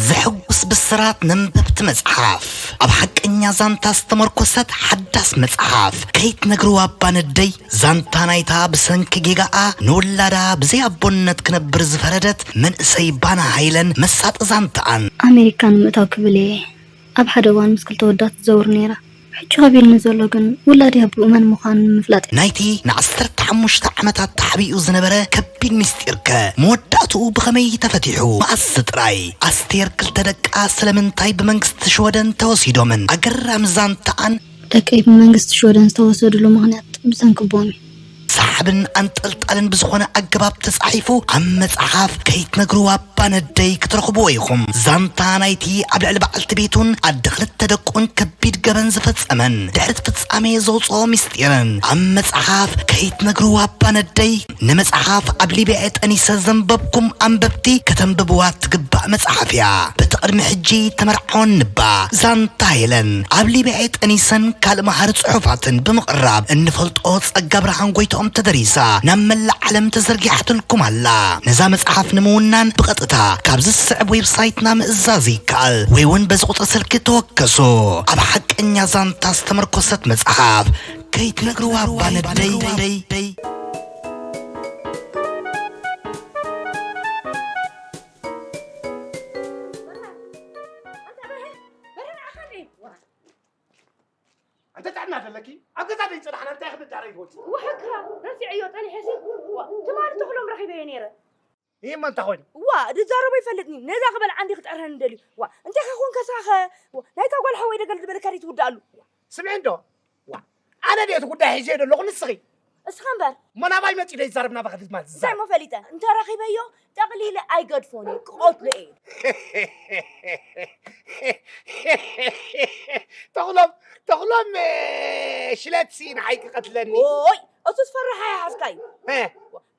ዘሕጉስ ብስራት መንበብቲ መጽሓፍ፣ ኣብ ሓቀኛ ዛንታ ዝተመርኮሰት ሓዳስ መጽሓፍ ከይትነግርዋ እባ ነደይ፣ ዛንታ ናይታ ብሰንኪ ጌጋኣ ንውላዳ ብዘይ ኣቦነት ክነብር ዝፈረደት መንእሰይ ባና ሃይለን መሳጢ ዛንታኣን። ኣሜሪካ ንምእታው ክብል እየ ኣብ ሓደ እዋን ምስ ክልተ ወዳት ትዘውር ነይራ። ሕጂ ከቢድኒ ዘሎ ግን ውላደይ ኣቦኡ መን ምዃኑ ንምፍላጥ እዩ። ናይቲ ንዓሰርተ ሓሙሽተ ዓመታት ተሓቢኡ ዝነበረ ከቢድ ምስጢርከ መወዳእትኡ ብኸመይ ተፈቲሑ? መኣስ ጥራይ? ኣስቴር ክልተ ደቃ ስለምንታይ ብመንግስቲ ሽወደን ተወሲዶምን? ኣገራሚ ዛንታኣን። ደቀይ ብመንግስቲ ሽወደን ዝተወሰድሉ ምኽንያት ብሰንኪ ኣቦኦም እዩ። ሰሓብን ኣንጠልጣልን ብዝኾነ ኣገባብ ተጻሒፉ ኣብ መጽሓፍ ከይትነግርዋ እባ ነደይ ክትረኽብዎ ኢኹም። ዛንታ ናይቲ ኣብ ልዕሊ በዓልቲ ቤቱን ኣደ ክልተ ደቁን ከቢድ ገበን ዝፈጸመን ድሕሪ እቲ ፍጻሜ ዘውጽኦ ምስጢርን ኣብ መጽሓፍ ከይትነግርዋ እባ ነደይ። ንመጽሓፍ ኣብ ሊብያ ጠኒሰ ዘንበብኩም ኣንበብቲ ከተንብብዋ ትግባእ መጽሓፍ እያ። በቲ ቅድሚ ሕጂ ተመርዓወን ንባ ዛንታ ሄለን ኣብ ሊብያ ጠኒሰን ካልእ መሃሪ ጽሑፋትን ብምቕራብ እንፈልጦ ጸጋ ብርሃን ጎይትኦም ተደሪሳ ናብ መላእ ዓለም ተዘርጊሓትልኩም ኣላ። ነዛ መጽሓፍ ንምውናን ብቐጥታ ካብዚ ዝስዕብ ዌብሳይትና ምእዛዝ ይከኣል ወይ እውን በዚ ቁጽሪ ስልኪ ተወከሱ። ኣብ ሓቀኛ ዛንታ ዝተመርኮሰት መጽሓፍ ከይትነግርዋ እባ ነደይ። ኣንተ ጥዕና ደለኪ ኣብ ገዛ ደይ ጽናሕና እንታይ ክንዳረይ ይጎት ውሕካ ረሲዐዮ ጸኒሐሲ። ዋ፣ ትማሊ ተኽሎም ረኺበዮ ነይረ። ይህ መን ተኾይኑ ዋ፣ ድዛረቦ ይፈልጥኒ። ነዛ ክበልዓ እንዲ ክጠርሀን እንደልዩ። ዋ፣ እንታይ ከ ኮንከ ስኻ ኸ? ዋ፣ ናይታ ጓል ሓወይ ደገል ዝበለካ ድዩ ትውድኣሉ? ስምዒ እንዶ ዋ ኣነ ድየ እቲ ጉዳይ ሒዘዮ ዘለኹ ንስኺ እስኻ እምበር እሞ ናባይ መፂኡ ዶ ይዛረብ ናባኺ ድዝማል እንታይ ዝዛረብ እሞ ፈሊጠ እንተረኺበዮ ጠቕሊለ ኣይገድፎን እየ ክቐትሎ እየ። ተኽሎም ተኽሎም ሽለትሲ ንዓይ ክቐትለኒ ኦይ እሱ ዝፈርሓ ይሓዝካ እዩ እ፣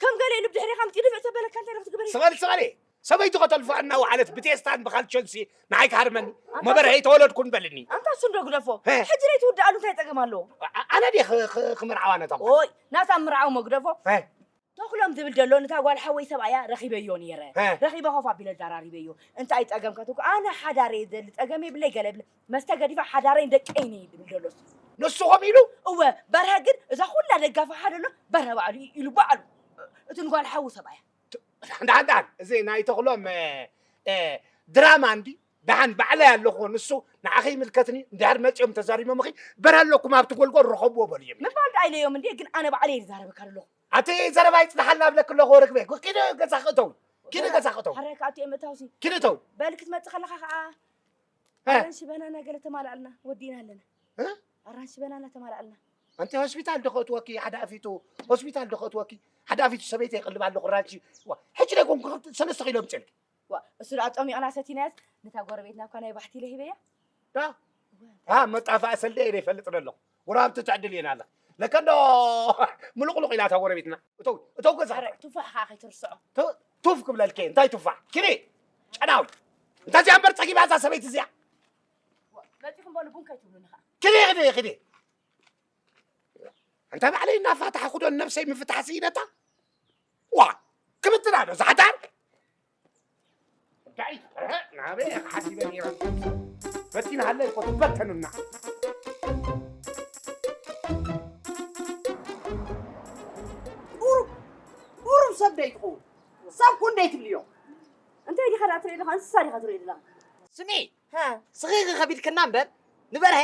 ከም ገለ ኢሉ ብድሕሪኻ ምፂኡ ድፍእ ተበለካ እንታይ ዶ ክትግበር እዩ? ስቐሊ ስቐሊ ሰበይቱ ከተልፎ እናወዓለት ብቴስታን ብካልቾንሲ ንዓይ ክሃርመኒ መበርሀይ ተወለድኩን በልኒ ኣንታ እሱ እንዶ ግደፎ እ። ሕጂ ለይትውድኣሉ እንታይ ፀገም ኣለዎ? ኣ- ኣነ ድየ ኽ- ኽ- ክምርዓዋ ነታ ጓል? ኦይ ናታ ምርዓው መግደፎ እ። ተኽሎም ዝብል ዘሎ ንታ ጓል ሓወይ ሰብኣያ ረኺበዮ ነይረ እ። ረኺበ ኮፍ ኣቢለ ዛራሪበዮ እንታይ ፀገም ከትኩ ኣነ ሓዳረ እየ ዘሊ ፀገም የብለይ ገለ የብለ መስተ ገዲፈ ሓዳረይን ደቀይን እየ ዝብል ዘሎ እሱ ንሱ ከምኡ ኢሉ እወ በርሀ ግን እዛ ኩላ ደጋፊ ሓደ ኣሎ በርሀ ባዕሉ እዩ ኢሉ ባዕሉ እቲ ንጓል ሓዉ ሰብኣያ ዳን ዳን እዚ ናይ ተኽሎም ድራማ እንዲ ዳን ባዕለይ ኣለኹ ንሱ ንዓኺ ይምልከትኒ እንድሕር መፂኦም ተዛሪቦምኺ በርሀ ኣለኩም ኣብቲ ጎልጎል ርኸብዎ በሉ እዮም ምባል ዳ ኢለዮም እንዴ ግን ኣነ ባዕለይ እየ ዝዛረበካ ዘለኹ ኣቲ ዘረባ ይፅናሓልና ብለክ ኣለኹ ርግበ ኪደ ገዛ ክእተው ኪደ ገዛ ክእተው ሓራይ ከዓ ኣትዮ ምእታውሲ ኪደ እተው በል ክትመፅእ ከለኻ ከዓ ኣራንሺ በናና ገለ ተማልኣልና ወዲእና ኣለና ኣራንሺ በናና ተማልኣልና ኣንቲ ሆስፒታል ዶ ከእትወኪ ሓደ ኣፊቱ ሆስፒታል ዶ ከእትወኪ ሓደ ኣፊቱ ሰበይቲ ይቅልብ ኣለኹ ራንቺ ሕጂ ደይ ኮንኩ ሰለስተ ኪሎ ምፅልኪ እሱ ደኣ ጸሚቕና ሰቲናያስ ነታ ጎረቤትና እኳ ናይ ባሕቲ ኢለ ሂበያ ዳ ኣ መጣፋእ ሰልደ እየ ይፈልጥ ዘለኹ ወራብቲ ትዕድል እየን ኣለኽ ለከ እንዶ ምሉቕሉቕ ኢላ እታ ጎረቤትና እተው እተው ገዛ ኧረ ቱፋሕ ኸዓ ከይትርስዖ ቱ- ቱፍ ክብለልከ እንታይ ቱፋሕ ኪዲ ጨናው እንታዚኣ እምበር ጸጊባ እዛ ሰበይቲ እዚኣ መጺኹም በሉ ቡን ከይትብሉኒ ኸዓ ኪዲ ኪዲ ኪዲ ኣንታ ባዕለይ እናፋታሕኹ ዶ ንነብሰይ ምፍታሕ ስኢነታ ዋ ክብትና ዶ ዛሕዳር ዳይ ናበይ ሓሲበ ነይረ በቲና ሃለ እኮ ትበተኑና ቁሩብ ቁሩብ ሰብ ደይ ትኸውን ሰብ ኩን ደይ ትብልዮ እንታይ ዲኻ ዳ ትርኢ ኣለኻ እንስሳ ዲኻ ትርኢ ዘለኻ ስሚ ስኺ ከቢድክና እምበር ንበርሀ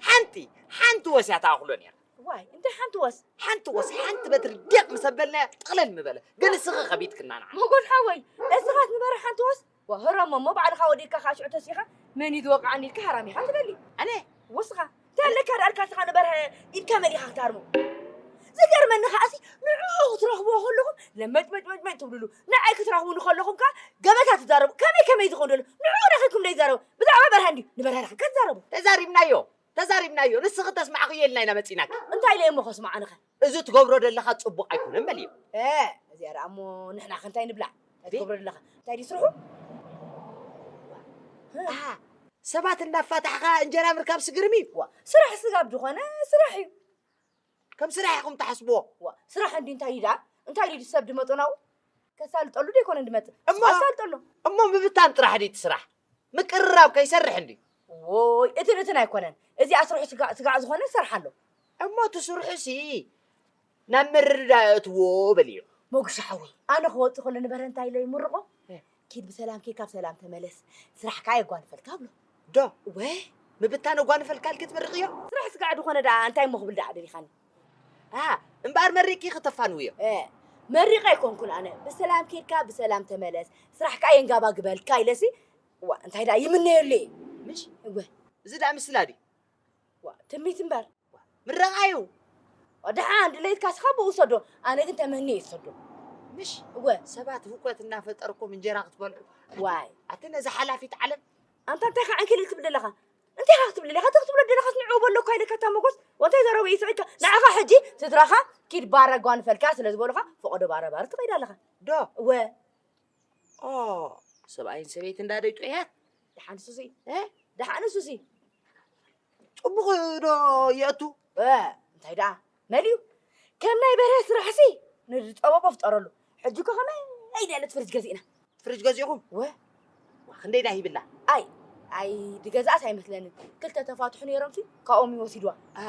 ሓንቲ ሓንቲ ወስ እያ ትኣኽሎ ነይራ። ዋይ እንታይ ሓንቲ ወስ ሓንቲ ወስ ሓንቲ በትሪ ዴቕ ምስ ኣበልናያ ጥቕልል ምበለ ግን እስኺ ከቢድክና ንዓ። ሞጎስ ሓወይ እስኻስ ንበርሀ ሓንቲ ወስ ዋህሮሞ እሞ ባዕልኻ ወዲእካ ከዓ ሽዑ ተሲእኻ መን እዩ ዝወቕዓኒ ኢልካ ሃራም ኢኻ ትደሊ። ኣነ ወስኻ እንታይ ኣለካ ደኣ ኢልካ እስኻ ንበርሀ ኢድካ መሊእኻ ክትሃርሞ። ዝገርመኒ ከዓሲ ንዕኡ ክትረኽብዎ ከለኹም ለመጭመጭመጭመጭ ትብልሉ፣ ንዓይ ክትረኽቡኒ ከለኹም ከኣ ገበታ ትዛረቡ። ከመይ ከመይ ዝኸውን ዘሎ ንዕኡ ረኺብኩም ዘይትዛረቡ? ብዛዕባ በርሀ እንድዩ ንበርሀ ረኺብካ ትዛረቡ። ተዛሪብናዮ ተዛሪብናዮ ንስኺ ተስማዕኽዮ ኢልና ኢና መጺናኪ። እንታይ ኢለዮ እሞ ከስምዖ ኣነኸ? እዚ ትገብሮ ዘለኻ ጽቡቕ ኣይኮነን በልዮ። እ እዚኣ ደኣ እሞ ንሕናኸ እንታይ ንብላዕ? እንታይ ትገብሮ ዘለኻ? እንታይ ድዩ ስርሑ? ኣሃ ሰባት እናፋታሕኻ እንጀራ ምርካብ ስግርም እዩ። ዋ ስራሕ ስጋብ ዝኾነ ስራሕ እዩ። ከም ስራሕ ኢኹም ትሓስብዎ። ዋ ስራሕ እንዲ እንታይ እዩ ደኣ? እንታይ ድዩ ሰብ ድመጦ ናብኡ? ከሳልጠሉ ዶ ኣይኮነን ድመጽእ? እሞ ኣሳልጠሉ። እሞ ምብታን ጥራሕ ድዩ እቲ ስራሕ? ምቅርራብ ከይሰርሕ እንዲ። ዎይ ትንትን ኣይኮነን። እዚ ኣስርሑ ስጋዕ ስጋዕ ዝኾነ ይሰርሓ ኣሎ። እሞ እቲ ስርሑ ሲ ናብ ምርድዳእ እትዎ በልዮ። መጉሻ ሓወይ፣ ኣነ ክወጽእ ከሎ ንበረ እንታይ ኢለ ይምርቆ? እ። ኪድ ብሰላም ኬድካ ብሰላም ተመለስ፣ ስራሕ ከኣ የጓንፈልካ ብሎ። ዶ? ወ? ምብታን የጓንፈልካ ኢልኪ ትምርቕዮ? ስራሕ ስጋዕ ዝኾነ ደኣ እንታይ እሞ ክብል ደኣ ደሊኻኒ? ኣ፣ እምበኣር መሪቕኪ ክተፋንውዮ። እ፣ መሪቐ ኣይኮንኩን ኣነ። ብሰላም ኬድካ ብሰላም ተመለስ፣ ስራሕ ከኣ የንጋባግበልካ ኢለሲ፣ ዋ፣ እንታይ ደኣ ይምነየሉ እየ። ምሽ? እወ። እዚ ደኣ ምስላ ድዩ? ዋ፣ ትምኒት እምበር። ምረቓ እዩ። ዋ፣ ደሓን ድሌትካ ስኻ ብኡ ሰዶ፣ ኣነ ግን ተመንየ እየ ዝሰዶ። ምሽ? እወ። ሰባት ህውከት እናፈጠርኩም እንጀራ ክትበልዑ። ዋይ። ኣቲ ነዛ ሓላፊት ዓለም። ኣንታ እንታይ ከዓ ዕንክሊል ትብል ዘለኻ? እንታይ ኢኻ ክትብል ዘለኻ? እቲ ክትብሎ ደለኻስ ንዕኡ በሎ እኳ ኢለካ እታ መጎስ። ወንታይ ዘረበ ይስዕካ? ንዓኻ ሕጂ ስድራኻ ኪድ ባረ ጓንፈልካ ስለ ዝበሉኻ ፈቐዶ ባረ ባረ ትኸይድ ኣለኻ። ዶ? እወ። ኦ፣ ሰብኣይን ሰበይቲ እንዳደይጡ እያ። ደሓን ሱሲ። እ? ደሓን ሱሲ። ጽቡቕ ዶ የእቱ? እ፣ እንታይ ደኣ? መሊኡ። ከም ናይ በርሀ ስራሕሲ ንዝጸበቦ ፍጠረሉ። ሕጂ እኮ ከመይ ኢለ ፍርጅ ገዚእና። ፍርጅ ገዚእኹም? ወ? ዋ፣ ክንደይ ደኣ ሂብላ? ኣይ፣ ኣይ፣ ድገዝኣስ ኣይመስለንን። ክልተ ተፋትሑ ነይሮምሲ፣ ካብኦም እዩ ወሲድዋ። ኣሃ፣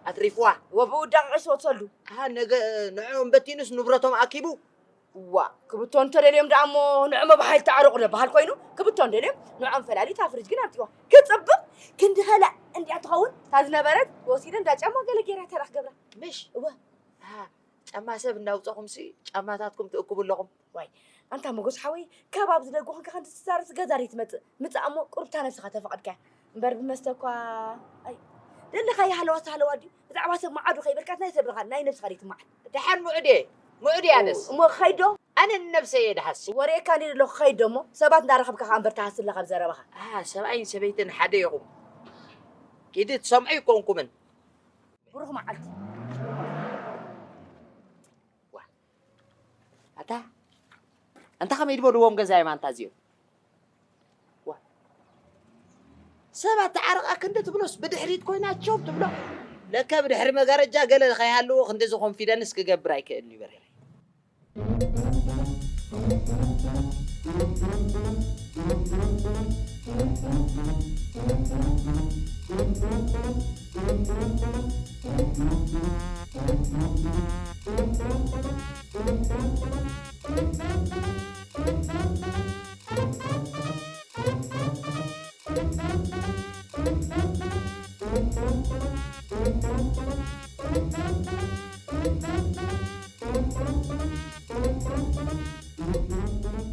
ኣትሪፍዋ? ወ፣ ብኡ ደቂቕ ዝወሰሉ። ኣሃ፣ ነገ ንዕኦም በቲኑስ ንብረቶም ኣኪቡ? እዋ፣ ክብቶ እንተደልዮም ደኣ እሞ ንዕሞ ብሓይሊ ተዓረቑ ደበሃል ኮይኑ፣ ክብቶ እንደልዮም ንዕኦም ፈላሊዩ እታ ፍርጅ ግን ኣምጺዋ። ክጽብቕ ክንዲ ኸላእ እንዲያ ትኸውን፣ እታ ዝነበረት ወሲደ እንዳ ጫማ ገለ ገይራ ተራ ክገብራ። ምሽ? እዋ። ኣሃ፣ ጫማ ሰብ እንዳውጸኹምሲ ጫማታትኩም ትእክቡ ኣለኹም። ዋይ፣ ኣንታ መጎስ ሓወይ፣ ካብ ኣብዚ ደጎ ኮንካ ከምዚ ትዛረብሲ ገዛ ደይትመጽእ። ምጻእ እሞ ቁሩብ እታ ነብስኻ ተፈቐድካያ። እምበር ብመስተ እኳ፣ ኣይ፣ ደለኻዮ ሃለዋስ ሃለዋ ድዩ? ብዛዕባ ሰብ መዓዱ ከይበልካስ ናይ ሰብ ኢኻ፣ ናይ ነብስኻ ደይትመዓድ። ደሓን ምዑድ እየ፣ ምዑድ እየ ኣነስ። እሞ ክኸይድ ዶ? ኣነ ንነብሰይ እየ ድሃሲ። ወሬካ እንድየ ዘለኹ ክኸይድ ዶ እሞ? ሰባት እንዳረኸብካ ከኣ እምበር ትሃሲ ኣለኻ ብዘረባኻ። ኣሃ፣ ሰብኣይን ሰበይትን ሓደ ኢኹም። ኪዲ ትሰምዑ ኣይኮንኩምን። ብሩኽ መዓልቲ። ዋ። ኣታ፣ ኣንታ ከመይ ድበልዎም ገዛ እዮም ኣንታ እዚኦም? ዋ። ሰባት ተዓረቓ ክንዲ ትብሎስ ብድሕሪት ኮይናቸው ትብሎ። ለከ ብድሕሪ መጋረጃ ገለ ከይሃልዎ ክንድዚ ኮንፊደንስ ክገብር ኣይክእልን እዩ በርሄ።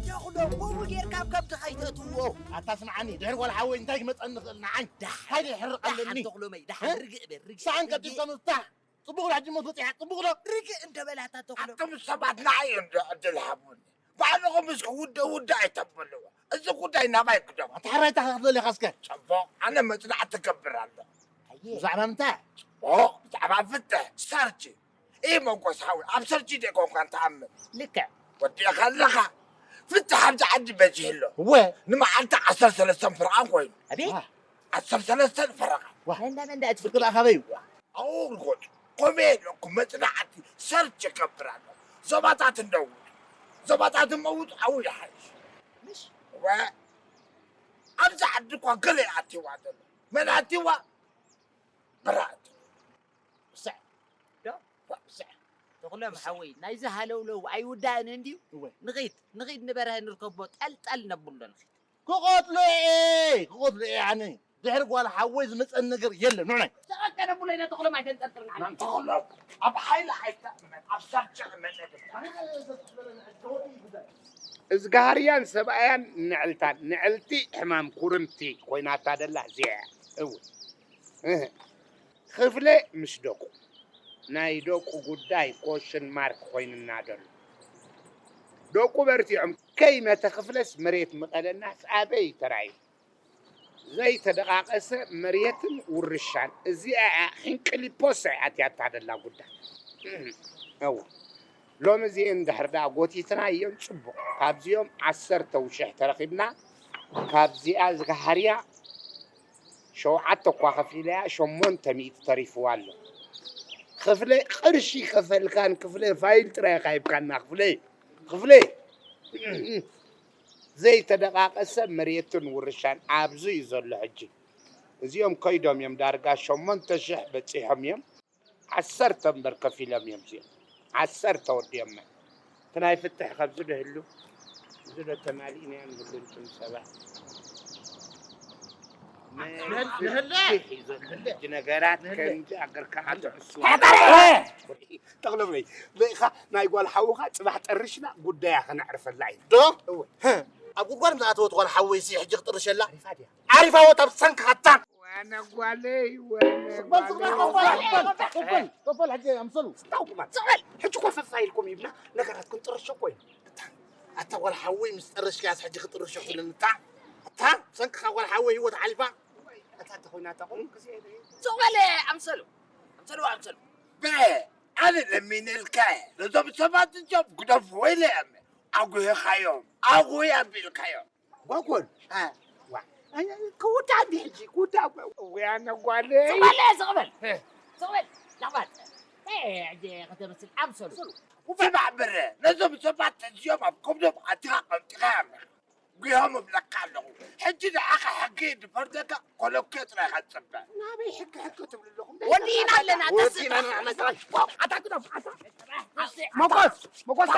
ጀኹዶ፣ ከምኡ ጌርካ ኣብ ከብድኻ ኣይተእትዎ። ኣታ ስምዓኒ፣ ድሕሪ ጓል ሓወይ እንታይ ክመጸኒ ይኽእል ንዓይ? ደሓን፣ እንታይ ድሕሪ ደሓን ቀለኒ? ተኽሎመይ፣ ደሓን እ? ርግእ በል፣ ርግእ፣ ሰኣን ርግእ። ቀጢልካ ምፍታሕ። ጽቡቕ ዶ ሕጂ መፍትሒ? ጽቡቕ ዶ? ርግእ እንደ በላታ ተኽሎ። ኣቱም ሰባት ንዓይ እንዶ ዕድል ሃቡኒ። ባዕልኹም እስኪ ውደ ውደ ኣይተብልዎ። እዚ ጉዳይ ናባይ ግደፉ። ኣታ ሕራይ እንታይ ክትብል ኢኻ እስከ? ጽቡቕ፣ ኣነ መጽናዕቲ እገብር ኣለኹ። ኣየ። ብዛዕባ ምንታይ? ጽቡቕ፣ ብዛዕባ ፍትሕ፣ ሰርች። እይ መጎስ ሓወይ፣ ኣብ ሰርች ደይኮንካ ንትኣምን። ልክዕ። ወዲእኻ ኣለኻ። ፍትሕ ኣብዚ ዓዲ በዚሑ ኣሎ። እወ። ንመዓልቲ ዓሰርተ ሰለስተ ፍርቓን ኮይኑ። ኣቤት። ዋ። ዓሰርተ ሰለስተ ፈረቓ። ዋ። መንዳ መንዳ እቲ ፍርቂ ደኣ ካበይ? ኣብኡ ርጎጽ። ከምኡ ኢለኩም መጽናዕቲ ሰርች እገብር ኣለኹ። ዞባታት እንደውጡ። ዞባታት እመውጡ ኣብኡ ይሓይሽ። ምሽ? ወ-፣ ኣብዚ ዓዲ እኳ ገለ ኣትይዋ ዘሎ። መን ኣትይዋ? ብራት። ብስዕ። ዶ? ብስዕ። ተኽሎም ሓወይ፣ ናይዚ ሃለውለው ኣይውዳእን እንድዩ? እወ። ንኺድ፣ ንኺድ ንበርሀ ንርከቦ፣ ጠልጠል ነብሎ ንኺድ። ክቐትሎ እየ፣ ክቐትሎ እየ ኣነ። ድሕሪ ጓል ሓወይ ዝመጸኒ ነገር የለን። ንዑናይ። ተቐቀ ነብሎ ኢና ተኽሎም ኣይተንጠልጥልን ዓለም። ተኽሎም ኣብ ሓይሊ ኣይተእመን፣ ኣብ ሰርጀሪ መጸ። እዝግሃርያን ሰብኣያን ንዕልታን፣ ንዕልቲ ሕማም ኩርምቲ ኮይናታ ደላ እዚኣ እያ። እው። እህ። ክፍለ ምስ ደቁ። ናይ ደቁ ጉዳይ ኮሽን ማርክ ኮይንና ደሎ። ደቁ በርቲዖም ከይመተ ክፍለስ መሬት ምቐለናስ ኣበይ ተራእዩ? ዘይተደቓቐሰ መሬትን ውርሻን። እዚኣ እያ ሕንቅሊፖሰ ኣትያታ ደላ ጉዳይ። እው። ሎሚ እዚኤን እንድሕር ደኣ ጎቲትናየን ጽቡቕ። ካብዚኦም ዓሰርተ ውሽሕ ተረኺብና፣ ካብዚኣ ዝገሃርያ ሸውዓተ እኳ ከፊለያ ሸሞንተ ሚእቲ ተሪፍዋ ኣሎ። ክፍለ ቅርሺ ከፈልካን ክፍለ ፋይል ጥራይ ኢኻ ሂብካና ክፍለ። ክፍለ። ዘይተደቓቐሰ መሬትን ውርሻን ኣብዚ እዩ ዘሎ ሕጂ። እዚኦም ከይዶም እዮም ዳርጋ ሸሞንተ ሽሕ በጺሖም እዮም። ዓሰርተ እምበር ከፊሎም እዮም እዚኦም። ዓሰርተ ወዲኦመ። እቲ ናይ ፍትሕ ከብዚ ዶ ህሉ? እዚ ዶ ተማሊእናዮ ንህሉ እንትን ሰባት? ንህለ! ንህለ! ፍትሕ እዩ ዘሎ። ሕጂ ነገራት ንህለ! ከምዚ ኣገርካ ኣትዕስዋ። ጠቕለለይ። በኢኻ ናይ ጓል ሓውኻ ጽባሕ ጠርሽና ጉዳያ ከነዕርፈላ ኢና። ዶ? እወ። ኣብ ጉድጓድ ምስ ኣተወት ጓል ሓወይሲ ሕጂ ክጥርሸላ? ዓሪፋ ድያ? ዓሪፋ ወት ኣብ ሰንካታ። ዋነ ጓለይ፣ ዋነ ስቕ በል፣ ስቕ በል፣ ጓለይ። ኮፍ በል፣ ኮፍ በል፣ ኮፍ በል፣ ሕጂ ኣምሰሉ። ስታው ኩማን፣ ስቕ በል። ሕጂ ኮፈፍ ኢልኩም ይብላ፣ ነገራት ክንጥርሾ እኮ ኢና። ኣታ፣ ኣታ ጓል ሓወይ ምስ ጠረሽካያስ ሕጂ ክጥርሾ ክትብለኒ፣ እታ፣ እታ ሰንክኻ ጓል ሓወይ ህይወት ሓሊፋ። ኣታ፣ እንተ ኮይና፣ እታ ኮይኑ ግዜ የለ። ስቕ በል፣ ኣምሰሉ። ኣምሰሉ፣ ኣምሰሉ። በ፣ ኣነ ለሚነልካ እየ። ነዞም ሰባት እዚኦም ግደፍዎ ኢለ እየ። ኣጉሂኻዮም፣ ኣጉሂ ኣቢልካዮም። ጓጎል። እ። ዋ። ኣይ፣ ኣይ፣ ክውዳእ እንዲ ሕጂ፣ ክውዳእ እኮ። እውያ ነጓለይ። ስቕ በል፣ ስቕ በል። እ። ስቕ በል፣ ላባል። እ፣ ሕጂ ከተመስል ኣምሰሉ። ስማዕ ብረ፣ ነዞም ሰባት እዚኦም ኣብ ከብዶም ኣቲኻ ቀምጢኻዮም ኢኻ። ጉሆም እብለካ ኣለኹ። ሕጂ ንዓኻ ሕጊ ድፈርደካ ኮለኮ ጥራይ ኢኻ ትጽበ። ናበይ ሕጊ ሕጊ ትብሉ ኣለኹም? ወዲእና ኣለና፣ ወዲእና ተስፋ። ኣለና፣ መጽናሽ። ኣታ ግደፍ፣ ኣታ። መጎስ፣ መጎስ፣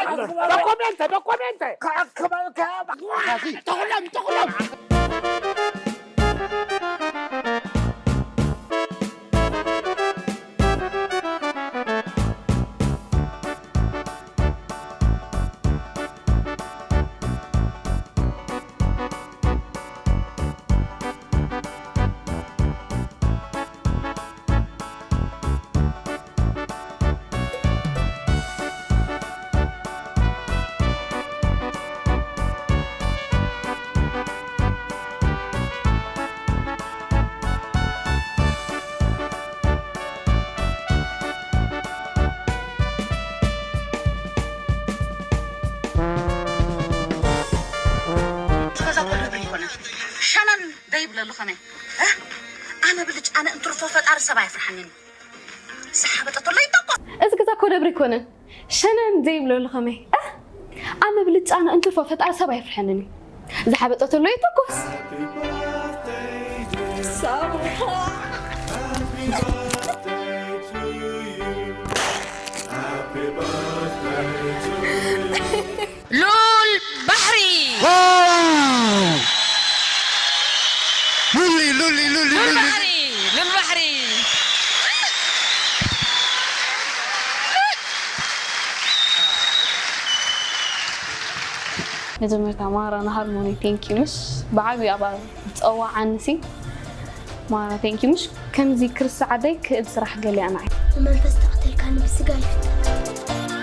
ዶኮሜንተ፣ ዶኮሜንተ። ከ-፣ ከ-፣ ከ-፣ ተኹሎም፣ ተኹሎም። እቲ ገዛ እኮ ነብሪ ይኮነን። ሸነን ደይብለሉ ከመይ? እ? ኣነ ብልጭ ኣነ እንትርፎ ፈጣሪ ሰብ ኣይፍርሓንን። ዝሓበጠ ተሎ ይተኮስ። እዚ ገዛ እኮ ነብሪ ይኮነን። ሸነን ዘይብለሉ ከመይ? እ? ኣነ ብልጭ ኣነ እንትርፎ ፈጣሪ ሰብ ኣይፍርሓንን። ዝሓበጠ ተሎ ይተኮስ። ሳምካ። ሉል ባሕሪ! ዋው! ሉሊ፣ ሉሊ፣ ሉሊ፣ ሉል ሉሊ። ባሕሪ! ሉል ባሕሪ! መጀመርታ ማራ ንሃርሞኒ ቴንኪ ምስ ብዓብዩ ኣብ ዝፀዋዓኒ ሲ ማራ ቴንኪ ምሽ ከምዚ ክርስ ዓደይ ክእል ስራሕ ገሊያ ንዓይ። ብመንፈስ ተቐተልካኒ ብስጋ ይፍጠር።